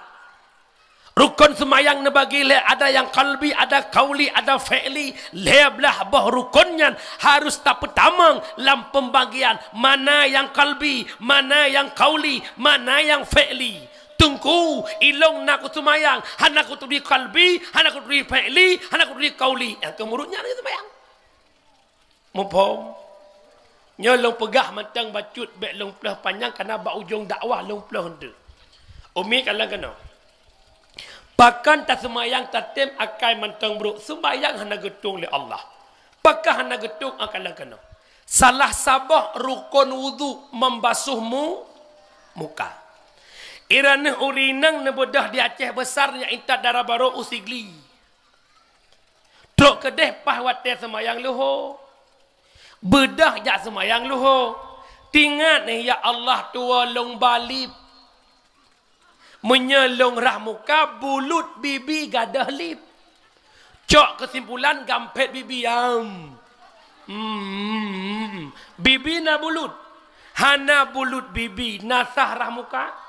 Rukun seumayang neubagi lé, ada nyang qalbi, ada qauli, ada fi'li. Lhée blaih boh rukun nyan harus tapeutamong lam pembagian mana nyang qalbi, mana nyang qauli, mana nyang fi'li. Teungku, ilong na kuseumayang, hana kuturi qalbi, hana kuturi fi'li, hana kuturi qauli. Nyang keu murit nyan seumayang. Muphom? Nyoe lôn peugah mantong bacut, bék lôn plôh panyang, karena bak ujong dakwah lôn plôh enteuk. Umi kalon keunoe. Pakon taseumayang tatem akai mantong brok, seumayang hana geutueng lé Allah. Pakon hana geutueng, kalon keunoe. Salah saboh rukon wudu membasuh mu-, muka. Iraneuh ureueng inong neubeudoh di Aceh Besar nyang intat dara barô u Sigli. Trok keudeh paih watée seumayang luho. Beudoh jak seumayang luho. Tingat, "Ya Allah, tuwoe lôn ba lip. Meunyoe lôn rhah muka, bulut bibi gadôh lip." Cok keusimpulan, gampét bibi, am. Hmm. Bibi na bulut. Hana bulut bibi, na sah rhah muka?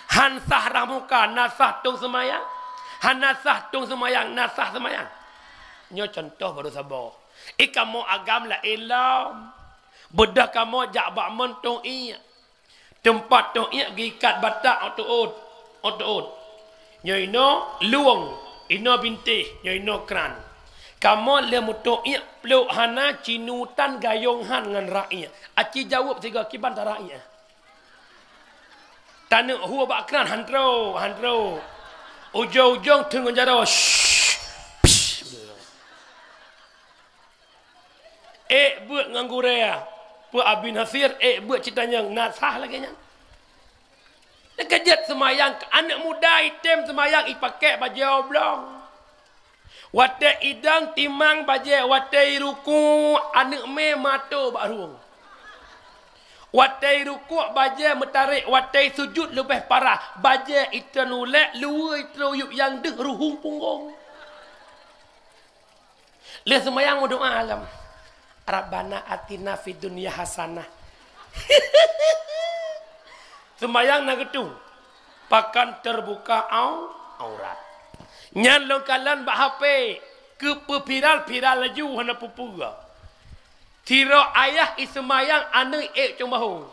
Han sah rhah muka, na sah tueng seumayang? Hana sah tueng seumayang, na sah seumayang? Nyoe cuntoh barô saboh. I kamoe agam laén lom. Beudoh kamoe jak bak mon tueng iék. Teumpat tueng iék geuikat batak ôt teuôt, ôt teuôt. Nyoe inoe lueng, inoe bintéh, nyoe inoe kran. Kamoe lheueh meutueng iék plôk hana, cinutan gayong han ngon rak iék. Aci jaweueb sigoe, "Kiban ta rak iék?" Taneuk hu bak kran, "Han trôk, han trôk." Ujong-ujong teungon jaroe, "Shh, psh." Ék beuet ngon gurée, peue Abi Nasir, ék beuet cit tanyong, na sah lagée nyan? Lagée jeuet seumayang, aneuk muda item seumayang ipakée bajée oblong. Watée idong timang bajée, watée iruku aneuk mé mato bak rueng. Watée iruku bajée meutarek, watée isujut leubeh parah, bajée itreun ulée, luweue itreun uyueb nyang deuh ruhueng punggong. Lheueh seumayang meudoá lom, "Rabbana atina fid dunya hasanah." Seumayang na geutueng, pakon teubuka au-, aurat. Nyan lôn kalon bak H P, keupeue viral-viral laju hana peue-peue. Sidroe ayah iseumayang aneuk ék cong bahô.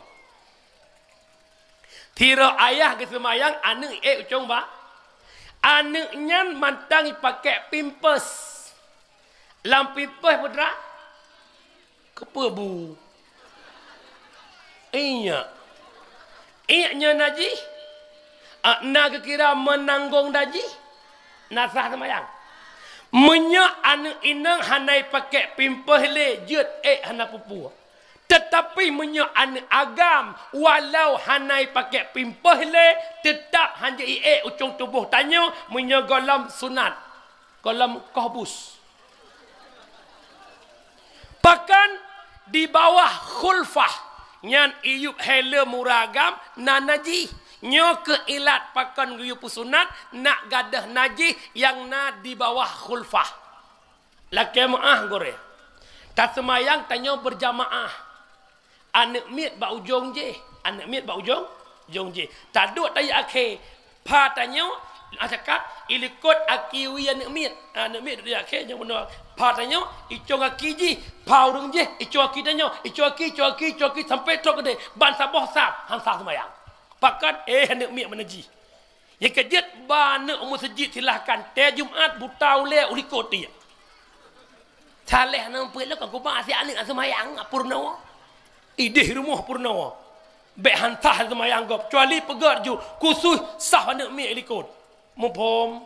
Sidroe ayah geuseumayang aneuk ék u cong ba. Aneuk nyan mantong ipakée pampers. Lam pampers peue dra? Keupeue bu? Iék. Iék nyoe najih? Ah, na geukira meunanggong najih? Na sah seumayang? Meunyoe aneuk inong hana ipakée pampers lé, jeuet ék hana peue-peue. Teutapi meunyoe aneuk agam, walau hana ipakée pampers lé, teutab hanjeuet iék u cong tuboh tanyoe, meunyoe gohlom sunat, gohlom koh bus. Pakon di bawah khulfah nyan iyueb heleu murah agam na najih. Nyoe keuh ilat pakon geuyue peusunat nak gadôh najih nyang na di bawah khulfah. Lakée meuáh gurée. Taseumayang tanyoe beurjamaah. Aneuk miet bak ujong jéh, aneuk miet bak ujong, ujong jéh. Taduek tayue akhé, pha tanyoe, ah, cakap, ilikot aki wie aneuk miet. Aneuk miet duek tayue akhé, nyang bunoe. Pha tanyoe, icong aki jih, pha ureuëng jéh, icong aki tanyoe, icong aki, icong aki, icong aki, sampai trok keudeh. Ban saboh sab, han sah seumayang. Pakon, eh, aneuk miet meunan jih. Nyang keujeuet ba aneuk u meuseujid silahkan, tée Jumat buta ulée u likot dia. Saleh nang peuet lom ka geuba si aneuk seumayang purnoe. Ideh rumoh purnoe. Bék han sah seumayang gob, kecuali peugét ju khusus sah aneuk miet likot. Muphom?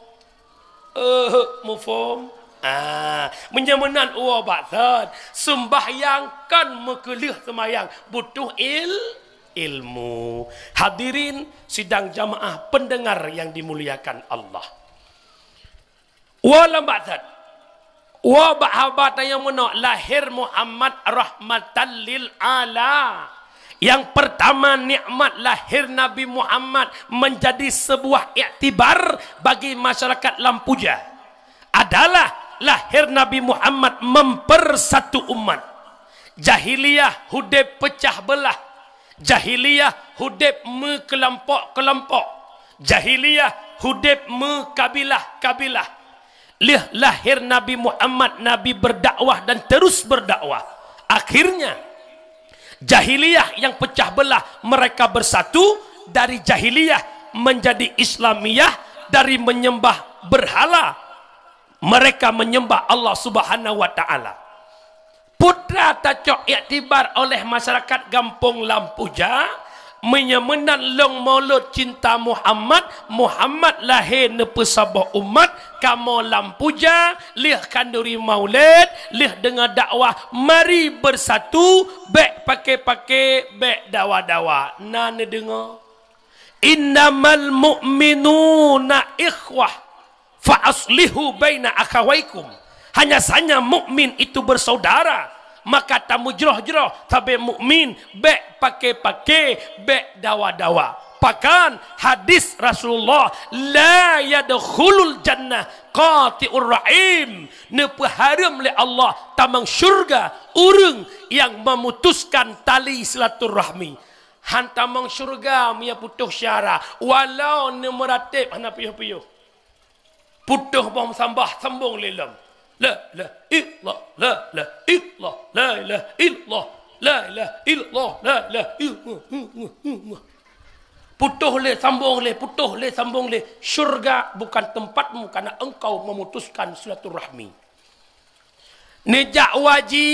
Eh, muphom? Ah, meunyoe meunan uwa bak thon, seumbahyang kon meukeuleuh seumayang, butuh il-, ilmu. Hadirin sidang jamaah pendengar yang dimuliakan Allah. Wa lam ba'sat. Wa bak haba tanyong meunoe, lahé Muhammad rahmatan lil ala-, Yang pertama, nikmat lahir Nabi Muhammad menjadi sebuah iktibar bagi masyarakat Lampuja adalah lahir Nabi Muhammad mempersatu umat. Jahiliyah hudeb pecah belah. Jahiliyah hudeb meukelompok-kelompok. Jahiliyah hudeb meukabilah-kabilah. Lheueh lahir Nabi Muhammad, Nabi berdakwah dan terus berdakwah. Akhirnya, jahiliyah yang pecah belah, mereka bersatu, dari jahiliyah menjadi Islamiyah, dari menyembah berhala, mereka menyembah Allah Subhanahu wa Ta'ala. Peue tacok iktibar oleh masyarakat gampông Lampuja, meunyoe meunan lôn mulod cinta Muhammad, Muhammad lahé neupeusaboh umat, kamoe Lampuja, lheueh khanduri maulid, lheueh deungoe dakwah, mari bersatu, bék paké-paké, bék dawa-dawa. Na neudeungoe? "Innamal mu'minuna ikhwah, fa aslihu baina akhawaikum." Hanya saja mukmin itu bersaudara, maka tameujroh-jroh sabe mukmin, bék paké-paké, bék dawa-dawa. Bahkan hadis Rasulullah, "La yadkhulul jannah qati'ur rahim." Neupeuhareuem lé Allah tamong syurga ureuëng nyang memutuskan tali silaturahmi. Han tamong syurga meunyoe putôh syara, walau neumeuratéb hana piôh-piôh. Putôh boh meusambah, sambong lé lom. La ilaha illallah, la ilaha illallah, la ilaha illallah, la ilaha illallah, la ilaha illallah. Putôh lé, sambong lé, putôh lé, sambong lé. Syurga bukan tempatmu karena engkau memutuskan silaturahmi. Neujak u haji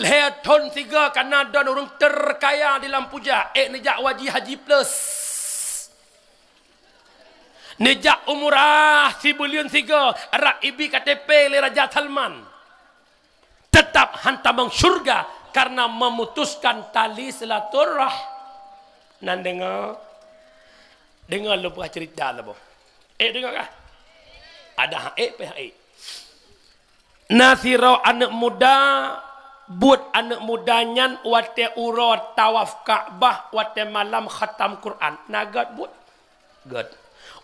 lhée thon sigoe kana don ureuëng terkaya di Lampuja, ék neujak u haji, haji plus. Neujak umrah sibuleuen sigoe, rab ibi K T P lé Raja Salman. Teutap han tamong syurga karena memutuskan tali silaturah-, nan deungoe, deungoe lôn peugah cerita lom boh. Ék deungoe kah? Ada hak ék, pih hak ék. Na sidroe aneuëk muda, buet aneuëk muda nyan watée uroe tawaf Ka'bah, watée malam khatam Quran. Na gét buet? Gét.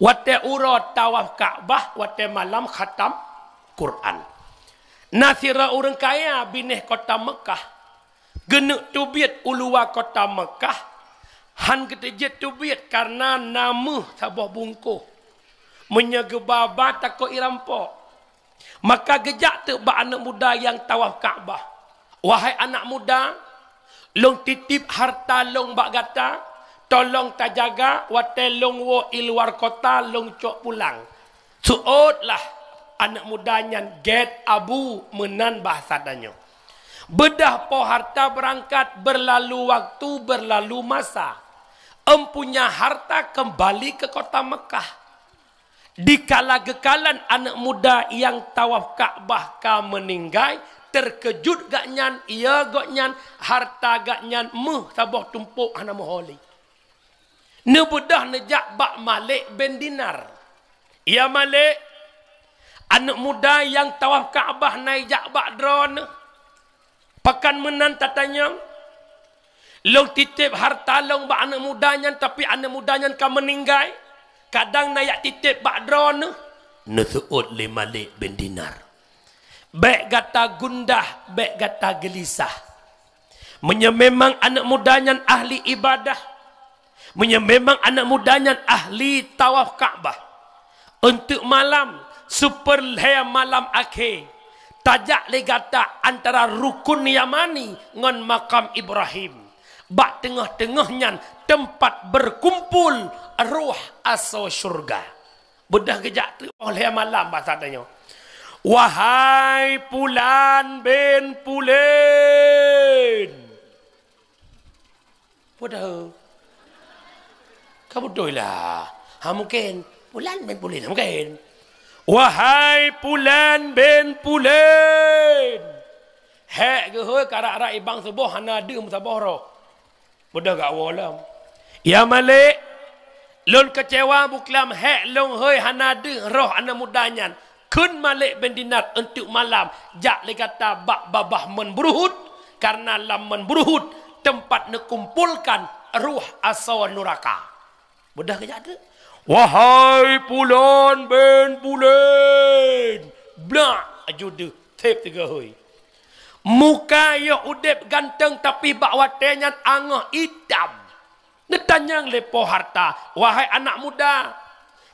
Watée uroe tawaf Ka'bah, watée malam khatam Quran. Na sidroe ureuëng kaya binéh kota Meukah. Geuneuk teubiet u luwa kota Meukah, han geuteujeuet teubiet kareuna na méuh saboh bungkôh. Meunyoe geuba-ba takot irampok. Maka geujak teuk bak aneuëk muda nyang tawaf Ka'bah, "Wahai anak muda, lôn titip harta lôn bak gata, tolong tajaga, watée lôn woe i luwa kota lôn cok pulang." Seuôt lah aneuëk muda nyan gét abu, meunan bahasa tanyoe. Beudôh po harta beurangkat, beurlalu waktu, beurlalu masa. Empunya harta keumbali keu kota Meukah. Dikala geukalon aneuëk muda nyang tawaf Ka'bah ka meuninggai, teukeujot gobnyan, iya gobnyan, harta gobnyan méuh saboh tumpôk hana meuho lé. Neubeudôh neujak bak Malik bin Dinar. "Ya Malik, aneuëk muda nyang tawaf Ka'bah na ijak bak droeneuh. Pakon meunan tatanyong? Lôn titip harta lôn bak aneuëk muda nyan, tapi aneuëk muda nyan ka meuninggai. Kadang na ijak titip bak droeneuh." Neuseuôt lé Malik bin Dinar, "Bék gata gundah, bék gata geulisah. Meunyoe memang aneuëk muda nyan ahli ibadah, meunyoe memang aneuëk muda nyan ahli tawaf Ka'bah, eunteuk malam, seupeurlhée malam akhé, tajak lé gata antara Rukun Yamani ngon Makam Ibrahim. Bak teungoh-teungoh nyan teumpat beukumpul roh asoe syeuruga." Beudôh geujak teuk óh lhée malam basa tanyoe, "Wahai Pulan bin Pulen!" Beudôh. Ka beutôi lah. Ha, mungken. Pulan bin Pulen, mungken. "Wahai Pulan bin Pulen!" Hék geuhôi karak-rak ibang suboh hana deuh meusaboh roh. Beudôh gak woe lom. "Ya Malik, lôn keucewa buklam hék lôn hôi hana deuh roh aneuëk muda nyan. Kheun Malik bin Dinar eunteuk malam jak lé gata bak babah Mon Buruhut, kareuna lam Mon Buruhut teumpat neukumpolkan ruh asoe nuraka. Beudôh geujak teuk. "Wahai Pulan bin Pulan!" Blak! Aju deuh, thép tiga hôi. Muka yoh udeb ganteng, tapi bak watée nyan angoh itam. Neutanyong lé po harta, "Wahai anak muda,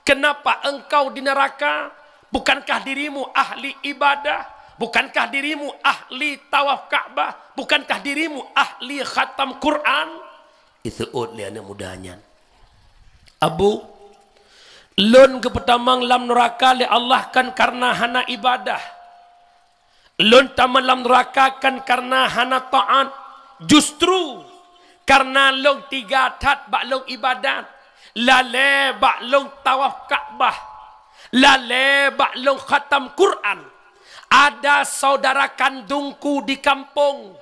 kenapa engkau di neraka? Bukankah dirimu ahli ibadah? Bukankah dirimu ahli tawaf Ka'bah? Bukankah dirimu ahli khatam Quran?" Iseuôt lé aneuk muda nyan, "Abu, lôn geupeutamong lam nuraka lé Allah kan kareuna hana ibadah. Lôn tamong lam nuraka kan kareuna hana taát. Justru kareuna lôn tiga that bak lôn ibadat, lalée bak lôn tawaf Ka'bah, lalée bak lôn khatam Quran. Ada saudara kandungku di kampung,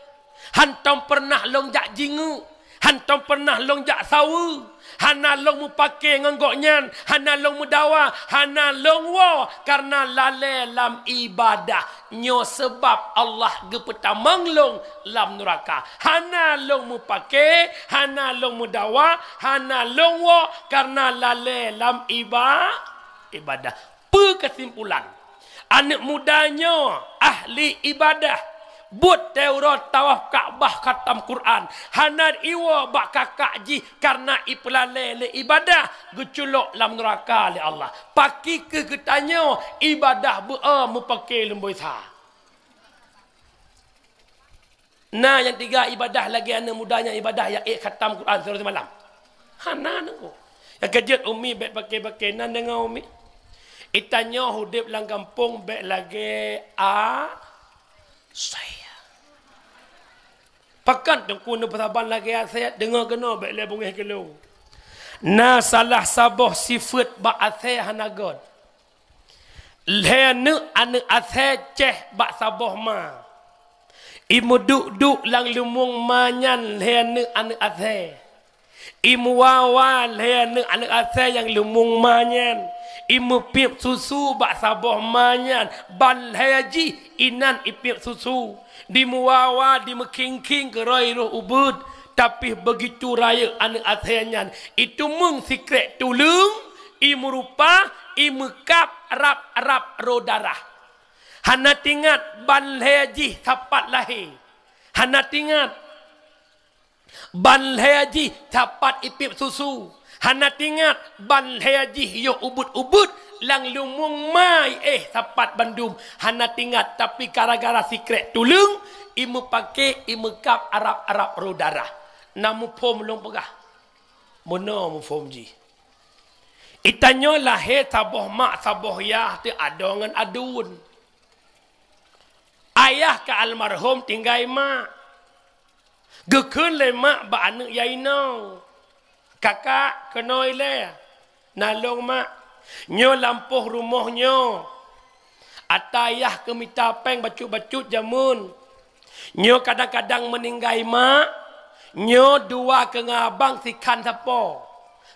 hantom pernah lôn jak jingeuk, hantom pernah lôn jak saweue, hana lôn meupaké ngon gobnyan, hana lôn meudawa, hana lôn woe, kareuna lalée lam ibadah. Nyoe sabab Allah geupeutamong lôn lam nuraka. Hana lôn meupaké, hana lôn meudawa, hana lôn woe, kareuna lalée lam iba-, ibadah." Peue keusimpulan? Aneuk muda nyoe ahli ibadah, buet teuroe tawaf Ka'bah, khatam Quran, hana iwoe bak kakak jih kareuna ipeulalée lé ibadah, geuculok lam nuraka lé Allah. Pakri kheueh geutanyoe ibadah beu-o meupaké lumboi sa. Na nyang tiga ibadah lagée aneuk muda nyang ibadah, jak ék khatam Quran siuroe simalam? Hana, Teungku. Nyang keujeuet umi bék paké-paké nan deungoe umi. Geutanyoe udeb lam gampông bék lagée asée. Pakon Teungku neupeusaban lagée asée, deungoe keunoe bék lé beungéh keu lôn. Na salah saboh sifeuet bak asée hana göt. Lhée aneuk, aneuk asée céh bak saboh ma. Imeuduek-duek lam leumueng ma nyan lhée aneuk, aneuk asée. Imeuwa-wa lhée aneuk, aneuk asée nyang leumueng ma nyan. Imeupiep susu bak saboh ma nyan, ban lhée jih inan ipiep susu. Dimeuwa-wa, dimeukhing-khing keurôi roh ubeuet, tapi beugitu rayeuk aneuk asée nyan, iteumeung sikrék tuleueng, imeurupa, imeukab rab-rab roh darah. Hana tingat ban lhée jih sapat lahé. Hana tingat ban lhée jih sapat ipiep susu. Hana tingat ban lhée jih yoh ubeuet-ubeuet lam leumueng ma, éh, sapat bandum. Hana tingat, tapi gara-gara sikrék tuleueng, imeupaké, imeukab arab-arab roh darah. Na muphom lôn peugah? Meunoe muphom jih. Geutanyoe lahé saboh mak, saboh yah teuh adoe ngon aduen. Ayah ka almarhom tinggai mak. Geukheun lé mak bak aneuk yah inong, "Kakak, keunoe ilée, na lôn mak. Nyoe lampôh rumoh nyoe. Ata yah keu mita péng bacut-bacut jameun. Nyoe kadang-kadang meuninggai mak, nyoe dua keu ngon abang sikhan sapo.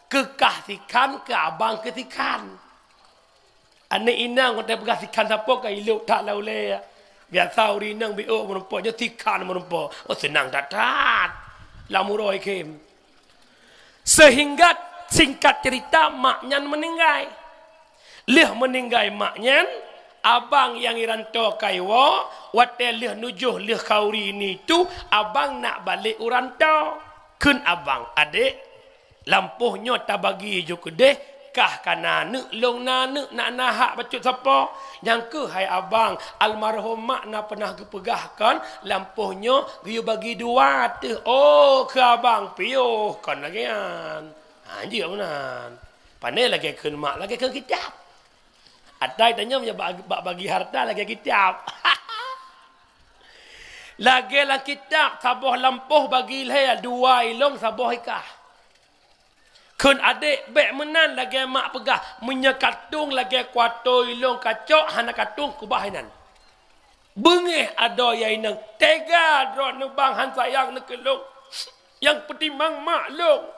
Keu kah sikhan, keu abang keu sikhan." Aneuk inong watée peugah sikhan sapo ka ilok that lam ulée. Biasa ureueng inong biôh meurumpok, nyoe sikhan meurumpok. Oh, seunang that-that lam uroe khem. Seuhingga singkat cerita, mak nyan meuninggai. Lheueh meuninggai mak nyan, abang nyang i ranto ka iwoe, watée lheueh nujoh lheueh khauri nitu, abang nak balek u ranto. Kheun abang, "Adék, lampôh nyoe tabagi ju keudeh, kah ka na aneuk lôn, na aneuk nak na hak bacut sapo. Nyang keuh hai abang, almarhom mak na peunah geupeugah kon, lampôh nyoe geuyue bagi dua teuh." "Oh," kheun abang, "piôh kon lagée nyan." Ha, jeuet meunan. Pane lagée kheun mak, lagée kheun kitab. Atai tanyong ya bak, bak bagi harta lagée kitab. Lagée lam kitab, saboh lampôh bagi lhée, dua ilong, saboh ikah. Kheun adék, bék meunan lagée mak peugah, meunyoe ka tueng lagée kuato ilong kacok, hana ka tueng keubah inan. Beungéh adoe yah inong, teuga droeneuh bang han sayang neuh keu lôn. Nyang peutimang mak lôn.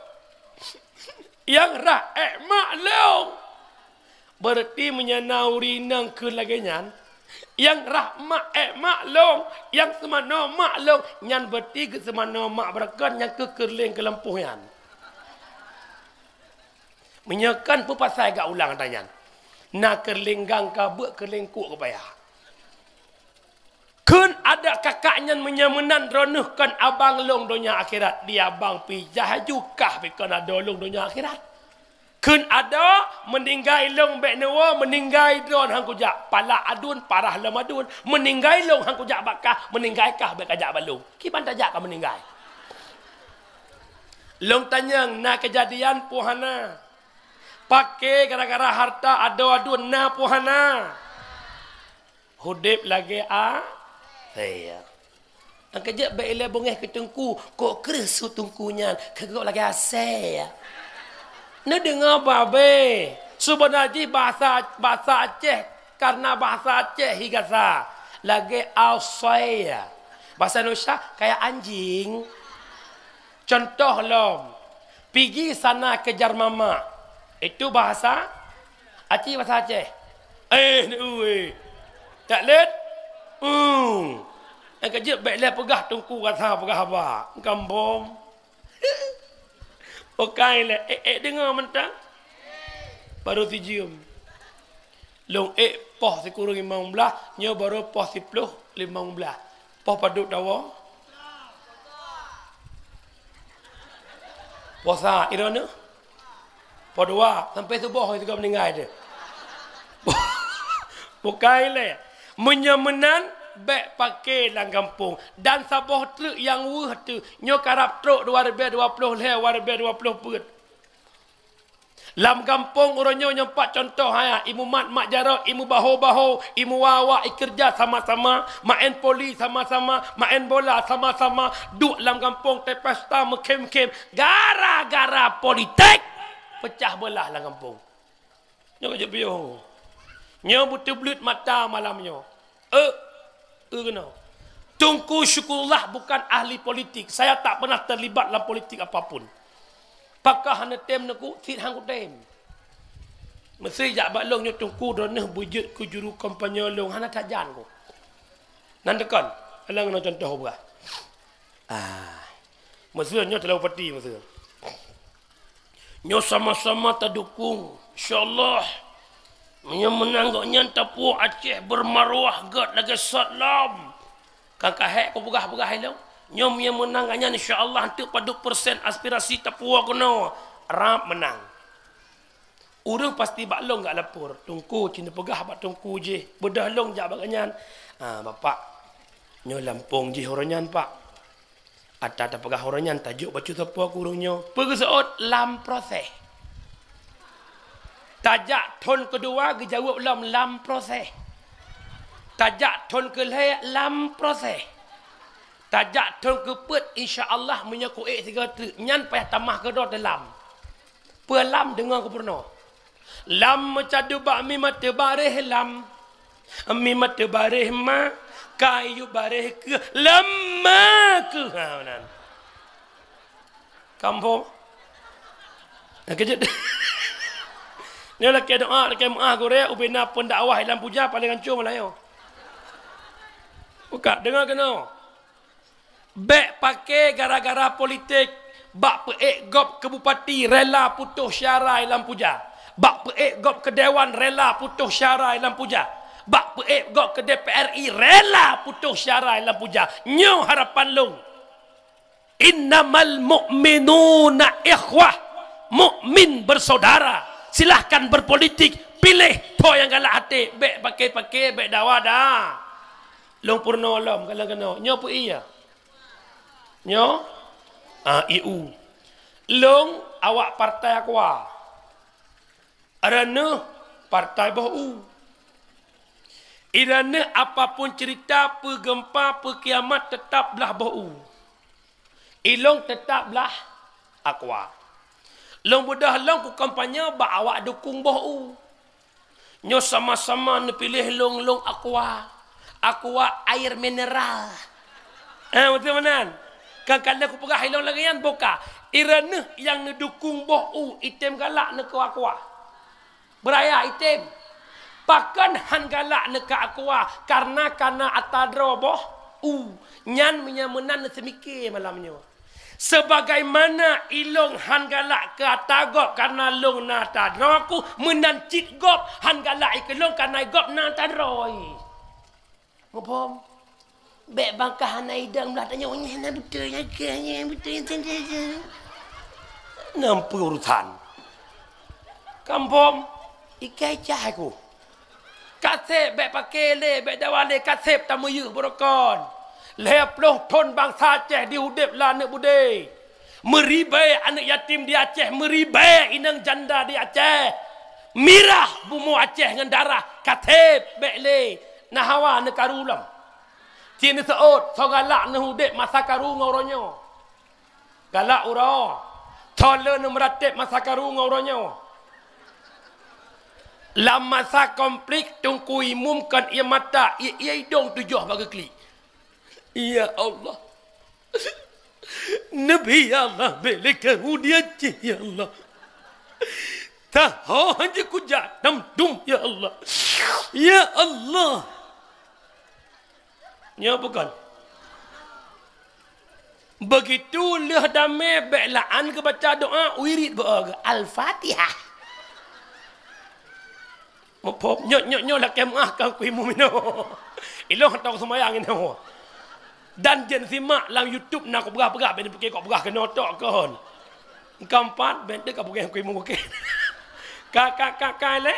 Nyang rah ék mak lôn. Beureuti meunyoe na ureueng inong kheun lagée nyan, Nyang rahmat ék mak lôn, nyang seumanoe mak lôn, nyan beuti geuseumanoe mak beureukat nyang keu keureuléng keu lampôh nyan. Meunyoe kan peue pasai gak ulang ata nyan. Na keureuléng gang ka beuet keureuléng kuk keu payah. Kheun adak kakak nyan meunyoe meunan droeneuh kon abang lôn donya akhirat, di abang pih jah ju kah pih kon adoe lôn donya akhirat. Kheun adoe, meuninggai lôn bék neuwoe, meuninggai droen han kujak, palak aduen, parah lom aduen, meuninggai lôn han kujak bak kah, meuninggai kah bék kajak bak lôn. Kiban tajak ka meuninggai. Lôn tanyong na keujadian peue hana. Paké gara-gara harta adoe aduen na peue hana. Udeb lagée a, iya. Nyang keujeuet bék ilée beungéh keu teungku, kok kreueh su teungku nyan, keu gob lagée asée. Neudeungoe babe, seubeuna jih bahasa, bahasa Aceh, karena bahasa Aceh hi gasa, lagée asée. Bahasa Indonesia kayak anjing. Contoh lom, pigi sana kejar mama. Itu bahasa Aceh, bahasa Aceh. Eh, ni ui. Tak let? Hmm. Nyang keujeuet bék lé peugah teungku gata peugah haba. Gampông. Okai lé, eh, eh, deungoe mantong. Baru sijeuem. Lôn ék poh sikureueng limong blaih, nyoe barô poh siploh limong blaih. Poh padub tawoe? Poh sa, iroe nyoe? Poh dua, sampai suboh sigoe meuninggai teuh. Bukai lé. Meunyoe meunan, bék paké lam gampông. Dan saboh treuk nyang weueh teuh, nyoe karab trok dua ribèe dua ploh lhèe, dua ribèe dua ploh peuet. Lam gampông uroe nyoe nyang pat contoh haya, imumat mak jaroe, imubaho-baho, imuwa-wa, ikeureuja sama-sama, maén poli sama-sama, maén bola sama-sama, duek lam gampông tepesta meukhém-khém, gara-gara politik peucah beulah lam gampông. Nyoe ka jeuet piôh. Nyoe beuteubleuet mata malam nyoe. Eh, eh, keunoe. Teungku Syukurullah bukan ahli politik. Saya tak pernah terlibat dalam politik apapun. Pakah hana tem neuku, cit han kutem. Meusé jak bak lôn nyoe teungku droeneuh beujeuet keu juru kampanye lôn hana tajan ku. Nan teukon, alang ngon contoh beurah. Ah. Meusé nyoe teuleu pati meusé. Nyoe sama-sama tadukung. Insya Allah, meunyoe meunang gobnyan tapuwoe Aceh beumarwah gét lagée sat lam. Kan ka hék kupeugah-peugah ilong. Nyoe meunyoe meunang gobnyan insya Allah hanteuk padub persen aspirasi tapuwoe keunoe. Rab meunang. Ureuëng pasti bak lôn gak lapor. Teungku, ci neupeugah bak teungku jih. Beudôh lôn jak bak gobnyan. Ah, bapak, nyoe lampông jih uroe nyan, Pak. Ata tapeugah uroe nyan tajok bacut sapo keu ureuëng nyoe. Peue geuseuôt lam proses. Tajak thon keudua geujaweueb lom lam proses. Tajak thon keulhée lam proses. Tajak thon keupeuet insya Allah meunyoe kuék sigoe treuk nyan payah tamah keudroe teulam. Peue lam deungoe keu peurunoe. Lam meucadu bak mi mateubak réh lam. Mi mateubak réh ma, kayu bareh keuh lam ma keuh. Ha, meunan. Kampung. Nah, keujeuet. Nyoe lakée doa, lakée meuáh gurée, ubena pendakwah ilam puja paléng ancô meulayeue. Buka, deungoe keunoe. Bék paké gara-gara politik, bak peuék gob keu bupati rela putôh syara ilam puja, bak peuék gob keu dewan rela putôh syara ilam puja, bak peuék gob keu D P R I rela putôh syara ilam puja. Nyoe harapan lôn. Innamal mu'minuna ikhwah, mukmin bersaudara. Silahkan berpolitik, pilih toh nyang galak até, bék paké-paké, bék dawa da. Lôn peurunoe lom, kalon keunoe. Nyoe peue iya? Nyoe? Ah, I U. Lôn awak partai Aqua. Droeneuh partai boh u. Droeneuh apapun cerita, peu geumpa, peu kiamat, tetap blah boh u. Ilong tetap blah Aqua. Lôn beudôh lôn kukampanye bak awak dukung boh u. Nyoe sama-sama neupiléh lôn, lôn Aqua. Aqua air mineral. Eh, beutôi meunan. Kan, kan lheueh kupeugah ilong lagée nyan, boh ka. Droeneuh nyang neudukung boh u, item galak neuko Aqua. Beuraya item. Pakon han galak neukeu aqua, kareuna ka na ata droe boh u. Nyan meunyoe meunan neuseumiké malam nyoe. Sebagaimana ilôn han galak keu ata gob kareuna lôn na ata droe ku, meunan cit gob han galak i keu lôn kareuna gob na ata droe. Muphom? Bèk bangka hana idang blah tanyoe, "Nyan hana beutôi lagèe nyan, beutôi nyan." Nampu urusan. Kampung, ikai cah aku. Kaseb bèk paké lé, bèk dawa lé, kaseb tameuyeuh beurokon. Lhèe ploh thon bansa Aceh di udeb lam aneuk beudé. Meuribèe aneuk yatim di Aceh, meuribèe inong janda di Aceh. Mirah bumoe Aceh ngon darah, kaseb bèk lé. Na hawa neukaru lom. Cit neuseuôt, soe galak neuh udeb masa karu ngon uroe nyoe. Galak uroe. Soe le neumeuratéb masa karu ngon uroe nyoe. Lam masa konflik, Teungku Imum kon ié mata, ié, ié idong tujoh bak geuklik. Ya Allah. Nabi Allah bèk lé karu di Aceh, ya Allah. Taho han jeuet kujak dam dum, ya Allah. Ya Allah. Nyoe bukon. Begitu lheueh damé bèk la'an geubaca doa, wirid beu Al-Fatihah. Muphom, nyoe, nyoe, nyoe lakèe meu'ah keu Teungku Imum inoe. Ilôn hantom seumayang inoe. Dan jeuet simak lam YouTube na kupeugah-peugah, bèk neupiké kok peugah keunoe tok kon. Keumpat, bèk teuka peugah Teungku Imum, oke. Ka, ka, ka, ka lé.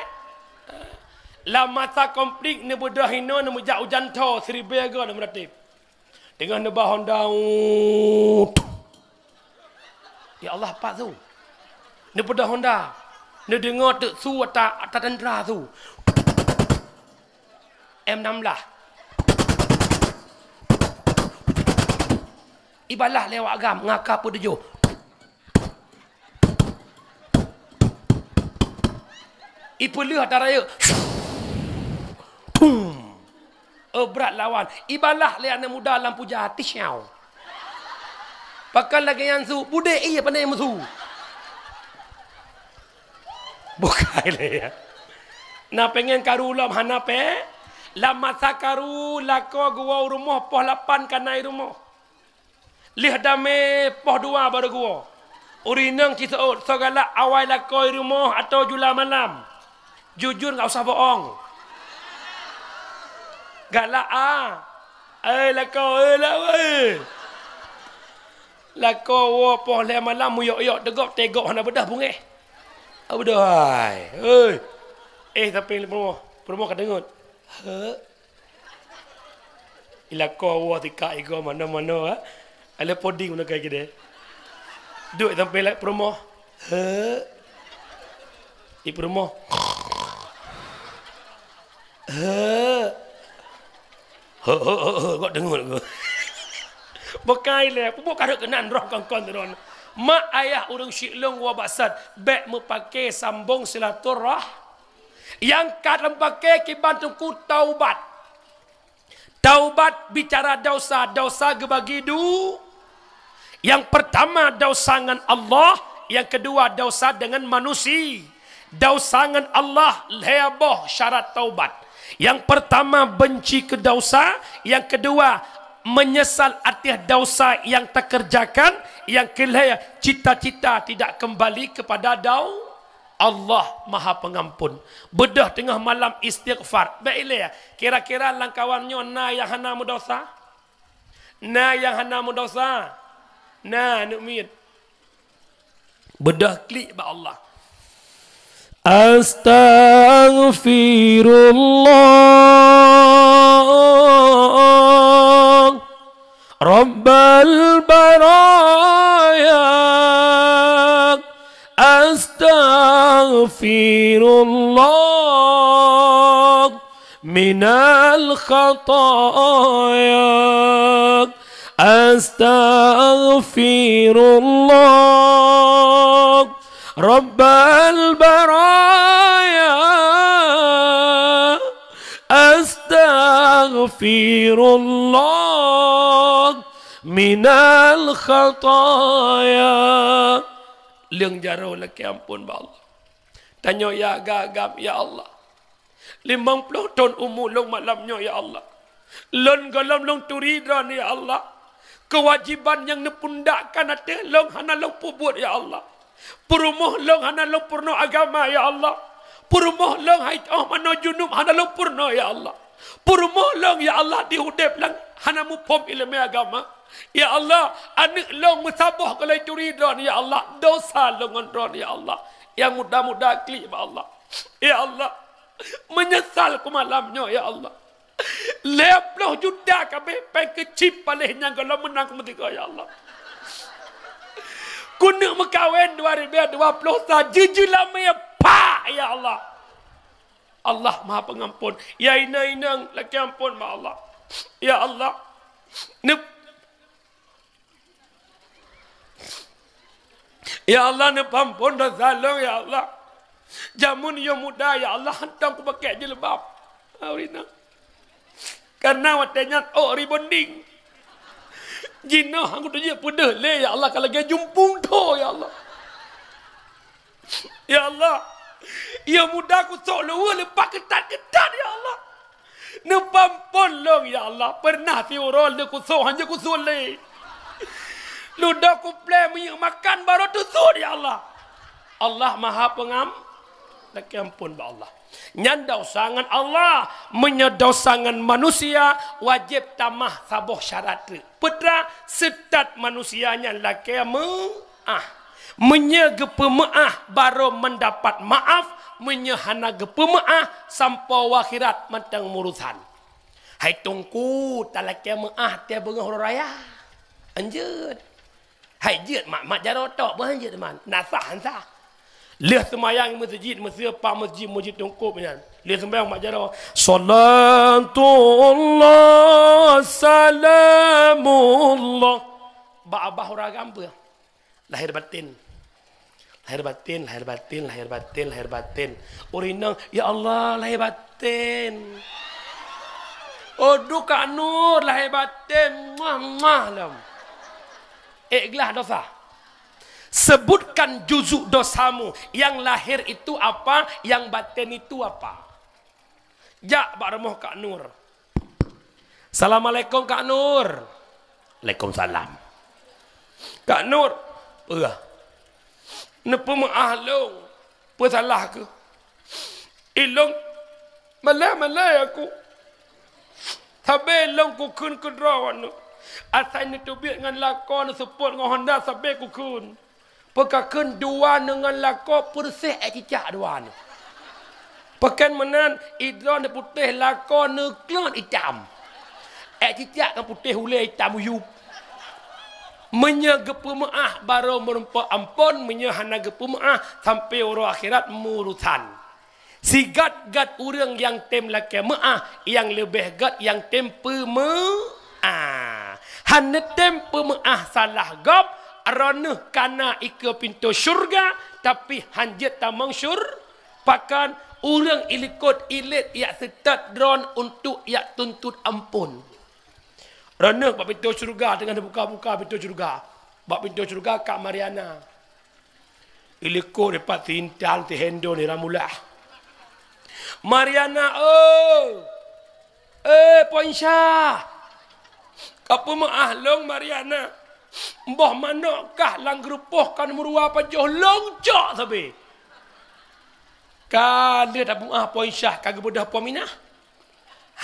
Lam masa konflik neubeudôh inoe, neumeujak u Jantho, siribèe goe neumeuratéb. Teungoh neuba honda, ut. Ya Allah, pat su. Neubeudôh honda. Neudeungoe teuk su ata, ata tentara su. M enam belas. Ibalah lewat agam, ngaka peutujoh. Ipeuleueh ata rayeuk. Pum. Eh, brat lawan. Ibalah lé aneuk muda lam puja, tisyaw. Pakon lagèe nyan su, budek ie pandai meusu. Bukai lé, ya. Na pengen karu lom hana pe. Lam masa karu lakoe geuwoe u rumoh poh lapan ka na i rumoh. Lheueh damé poh dua baru geuwoe. Ureueng inong ci seuôt, soe galak awai lakoe i rumoh atau jula malam. Jujur, nggak usah bohong. Galak, a. Eh, lakoe, eh, lakoe. Lakoe woe poh lhèe malam, muyok-yok teugok, teugok hana beudôh beungéh. Hana beudôh, hai. Hei. Eh, tapi peurumoh, peurumoh ka deungon. He. Ilakoe woe tika igoe manoe-manoe, ha? Alèh poding meunoe kai keudè. Duek sampai lam peurumoh. He. I peurumoh. He. He, he, he, he, gok deungon gok. Bukai lé, peubuet kareueng keunan roh kon-kon droen. Mak ayah ureueng syiek lôn wa basat, bèk meupaké sambong silaturah-, nyang ka lôn paké kiban teungku taubat. Taubat bicara dosa, dosa geubagi du-, yang pertama dosa ngon Allah, yang kedua dosa dengan manusia. Dosa ngon Allah lhèe boh syarat taubat. Yang pertama benci ke dosa, yang kedua menyesal atas dosa yang terkerjakan, yang kelhèe cita-cita tidak kembali kepada dau-, Allah Maha Pengampun. Beudôh teungoh malam istighfar. Bèk ilèe, kira-kira lam kawan nyoe na nyang hana meudosa? Na nyang hana meudosa? Na, aneuk miet. Beudôh klik bak Allah. Astaghfirullah. Rabbal baraya, astaghfirullah minal khataya, astaghfirullah Rabbal baraya, astaghfirullah minal khataya. Leueng jaroe lakèe ampôn bak Allah. Tanyoe ya gagam, ya Allah. Limong ploh thon umu lôn malam nyoe, ya Allah. Lôn gohlom lôn turi Droeneuh, ya Allah. Keuwajiban nyang neupeundakkan ateueh lôn hana lôn peubuet, ya Allah. Peurumoh lôn hana lôn peurunoe agama, ya Allah. Peurumoh lôn hai teuh manoe junub hana lôn peurunoe, ya Allah. Peurumoh lôn, ya Allah, di udeb lôn hana muphom ileumèe agama. Ya Allah, aneuk lôn meusaboh gohlom turi Droeneuh, ya Allah. Dosa lôn ngon Droeneuh, ya Allah. Nyang muda-muda klik bak Allah. Ya Allah, meunyeusal ku malam nyoe, ya Allah. Lhèe ploh juta ka abéh péng keu chip paléh nyang gohlom meunang keu meusigoe, ya Allah. Keuneuk meukawen dua ribèe dua ploh sa, jeuet jeulamèe pak, ya Allah. Allah Maha Pengampun. Ya inong-inong, lakèe ampôn bak Allah. Ya Allah. Neu- Ya Allah, neupeuampôn dosa lôn, ya Allah. Jameun yôh muda, ya Allah, hantom kupakèk jilbab. Awri na. Karena watèe nyan ôk rebonding. Jinoe han kuteujeuet peudeuh lé, ya Allah, ka lagèe jumpung tho, ya Allah. Ya Allah, yôh muda kusôk luweue leupah keutat-keutat, ya Allah. Neupeuampôn lôn, ya Allah. Peureunah siuroe lé kusôk, han jeuet kusôk lé. Ludoe kuplè minyeuk makan barô teusôt, ya Allah. Allah Maha Pengam-, lakèe ampôn bak Allah. Nyan dosa ngon Allah. Meunyoe dosa ngon manusia, wajéb tamah saboh syarat treuk. Peue treuk? Seutat manusia nyan lakèe meu'ah. Meunyoe geupeumeu'ah, barô mendapat maaf. Meunyoe hana geupeumeu'ah, sampoe u akhirat mantong meurusan. Hai Teungku, talakèe meu'ah teuh beungoh uroe raya. Anjeut. Hai jeuet mat-mat jaroe tok, beuh anjeut man. Na sah, han sah. Lheueh seumayang meuseujid, meuseu pa meusjid, meusjid Teungku nyan. Lheueh seumayang mat jaroe. Salatullah, salamullah. Bak babah ureueng agam peue? Lahir batin. Lahir batin, lahir batin, lahir batin, lahir batin. Ureueng inong, "Ya Allah, lahir batin." Oh, duka Nur, lahir batin. Muah, muah, lom. Ék glah dosa. Sebutkan juzuk dosamu. Yang lahir itu apa? Yang batin itu apa? Jak bak rumoh Kak Nur. "Assalamualaikum, Kak Nur." "Waalaikumsalam." "Kak Nur, peue? Neupeumeu'ah lôn, peue salah keuh?" "Ilôn malèe-malèe aku. Sabé lôn kukheun keu droeneuh. Asai neuteubiet ngon lakoe neuseupôt ngon honda sabé kukheun. Peukakheun dua ngon lakoe peureuseh ék cicak dua nyoe. Pakon meunan, idroe neuputéh lakoe neuklot itam. Ék cicak ngon putéh ulée itam uyueb." Meunyoe geupeumeu'ah barô meurumpok ampôn, meunyoe hana geupeumeu'ah sampoe uroe akhirat meurusan. Sigat-gat ureueng nyang tem lakée meu'ah, nyang leubeh gat nyang tem peumeu'ah. Han neutem peumeu'ah salah gob, droeneuh kana ikeue pintoe syeuruga, tapi han jeuet tamong syur-, pakon ureueng ilikot ilét jak seutôt droen untuk jak tuntot amphon. Droeneuh bak pintoe syeuruga teungoh neubuka-buka pintoe syeuruga. Bak pintoe syeuruga Kak Mariana. Ilikot dipat si Intan, si Hendo, ni Ramulah. "Mariana, oh! Eh, Poinsyah! Ka peumeu'ah lôn, Mariana. Boh manok kah lam geurupoh ka neumeuruwa pajoh lôn cok sabe." Ka lheueh tapeu'ah Poinsyah ka geubeudôh Pominah.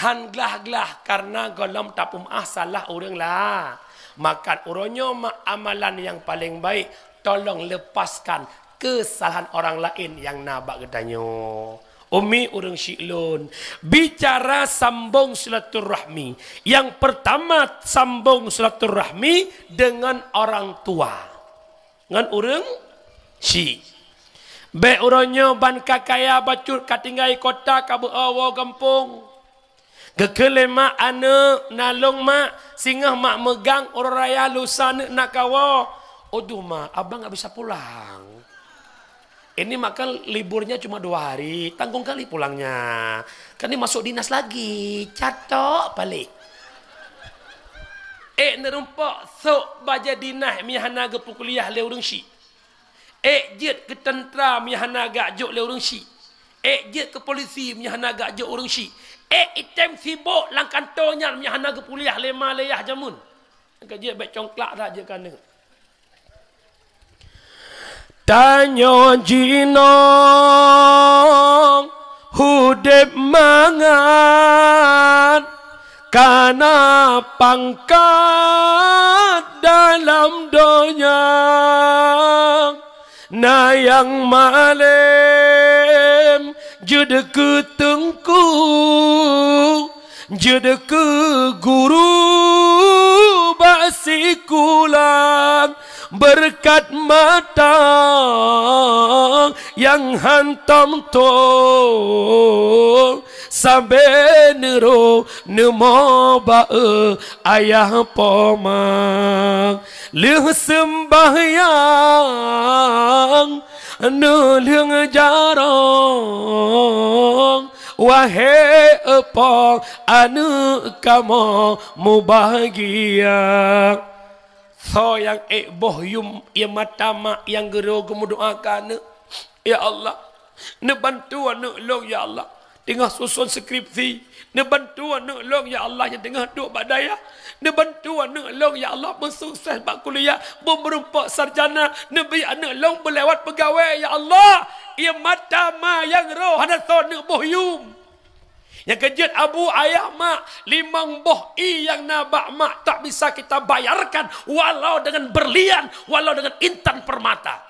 Han glah-glah kareuna gohlom tapeumeu'ah salah ureueng la-, maka uroe nyoe mak amalan nyang paleng baik, tolong lepaskan keusalahan orang laén nyang na bak geutanyoe. Umi ureueng syik lôn, bicara sambong silaturahmi. Nyang peurtama sambong silaturahmi deungon orang tua. Ngon ureueng syik. Bék uroe nyoe ban ka kaya bacut ka tinggai kota ka beu-o woe gampông. Geukheun lé mak, "Aneuk, na lôn mak, singoh mak meugang uroe raya lusa neuk na kawoe." "Aduh ma, abang nggak bisa pulang. Ini mak kan liburnya cuma dua hari, tanggung kali pulangnya. Kan ini masuk dinas lagi, catok balik." Ék neurumpok sôk bajée dinas meuhana geupeukuliah lé ureueng syik. Ék jeuet keu teuntra meuhana geujok lé ureueng syik. Ék jeuet keu polisi meunyo hana geujok ureuëng syiek. Ék item sibok lam kantô nyan meunyo hana geupuliah lé ma lé yah jameun. Ka jeuet bék congklak that jeuet keu aneuk. Tanyoe jinoe udeb mangat kana pangkat dalam donya. Na nyang malém jeuet keu teungku, jeuet keu guru bak sikula, beureukat mata nyang hantom tho, sabé neuro neumo bak ayah poma. Lheueh seumbahyang, neulheueng jarong, wahé eupong aneuk kamoe mubahgia. Soe nyang ék boh yum ie mata mak nyang geuro geumeudoá keu aneuk? Ya Allah, neubantu aneuk lôn, ya Allah, teungoh susun skripsi. Neubantu aneuk lôn, ya Allah, nyang teungoh duek bak dayah. Neubantu aneuk lôn, ya Allah, beusukses bak kuliah, beumeurumpok sarjana. Neubri aneuk lôn beulewat peugawée, ya Allah. Ie mata ma nyang roh hana soe neuk boh yum. Nyang keujeuet abu ayah mak, limong boh ie nyang na bak mak tak bisa kita bayarkan, walau dengan berlian, walau dengan intan permata.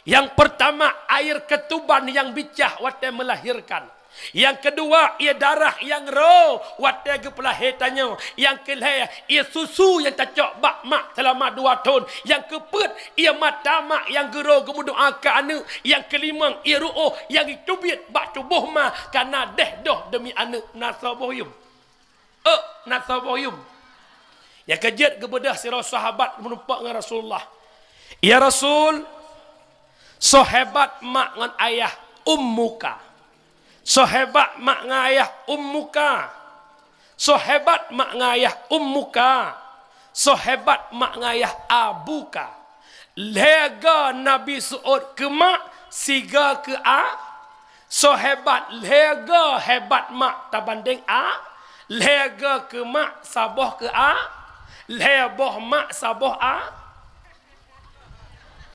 Yang pertama, air ketuban yang bicah watée melahirkan. Yang kedua, ie darah nyang roh watée geupeulahé tanyoe. Yang keulhée, ie susu nyang tacok bak mak selama dua thon. Yang keupeuet, ie mata mak nyang geuro geumeudoá keu aneuk. Yang keulimong, ie ruoh nyang jiteubiet bak tuboh ma kana deh doh deumi aneuk. Na soe boh yum? Eh, na soe boh yum? Nyang keujeuet geubeudôh sidroe sahabat meurumpok ngon Rasulullah. "Ya Rasul, soe hebat mak ngon ayah ummuka? Soe hebat mak ngon ayah ummuka? Soe hebat mak ngon ayah ummuka? Soe hebat mak ngon ayah abuka?" Lhée goe Nabi seuôt keu mak, sigoe keu a. Soe hebat, lhée goe hebat mak tabandeng a. Lhée goe keu mak, saboh keu a. Lhée boh mak, saboh a.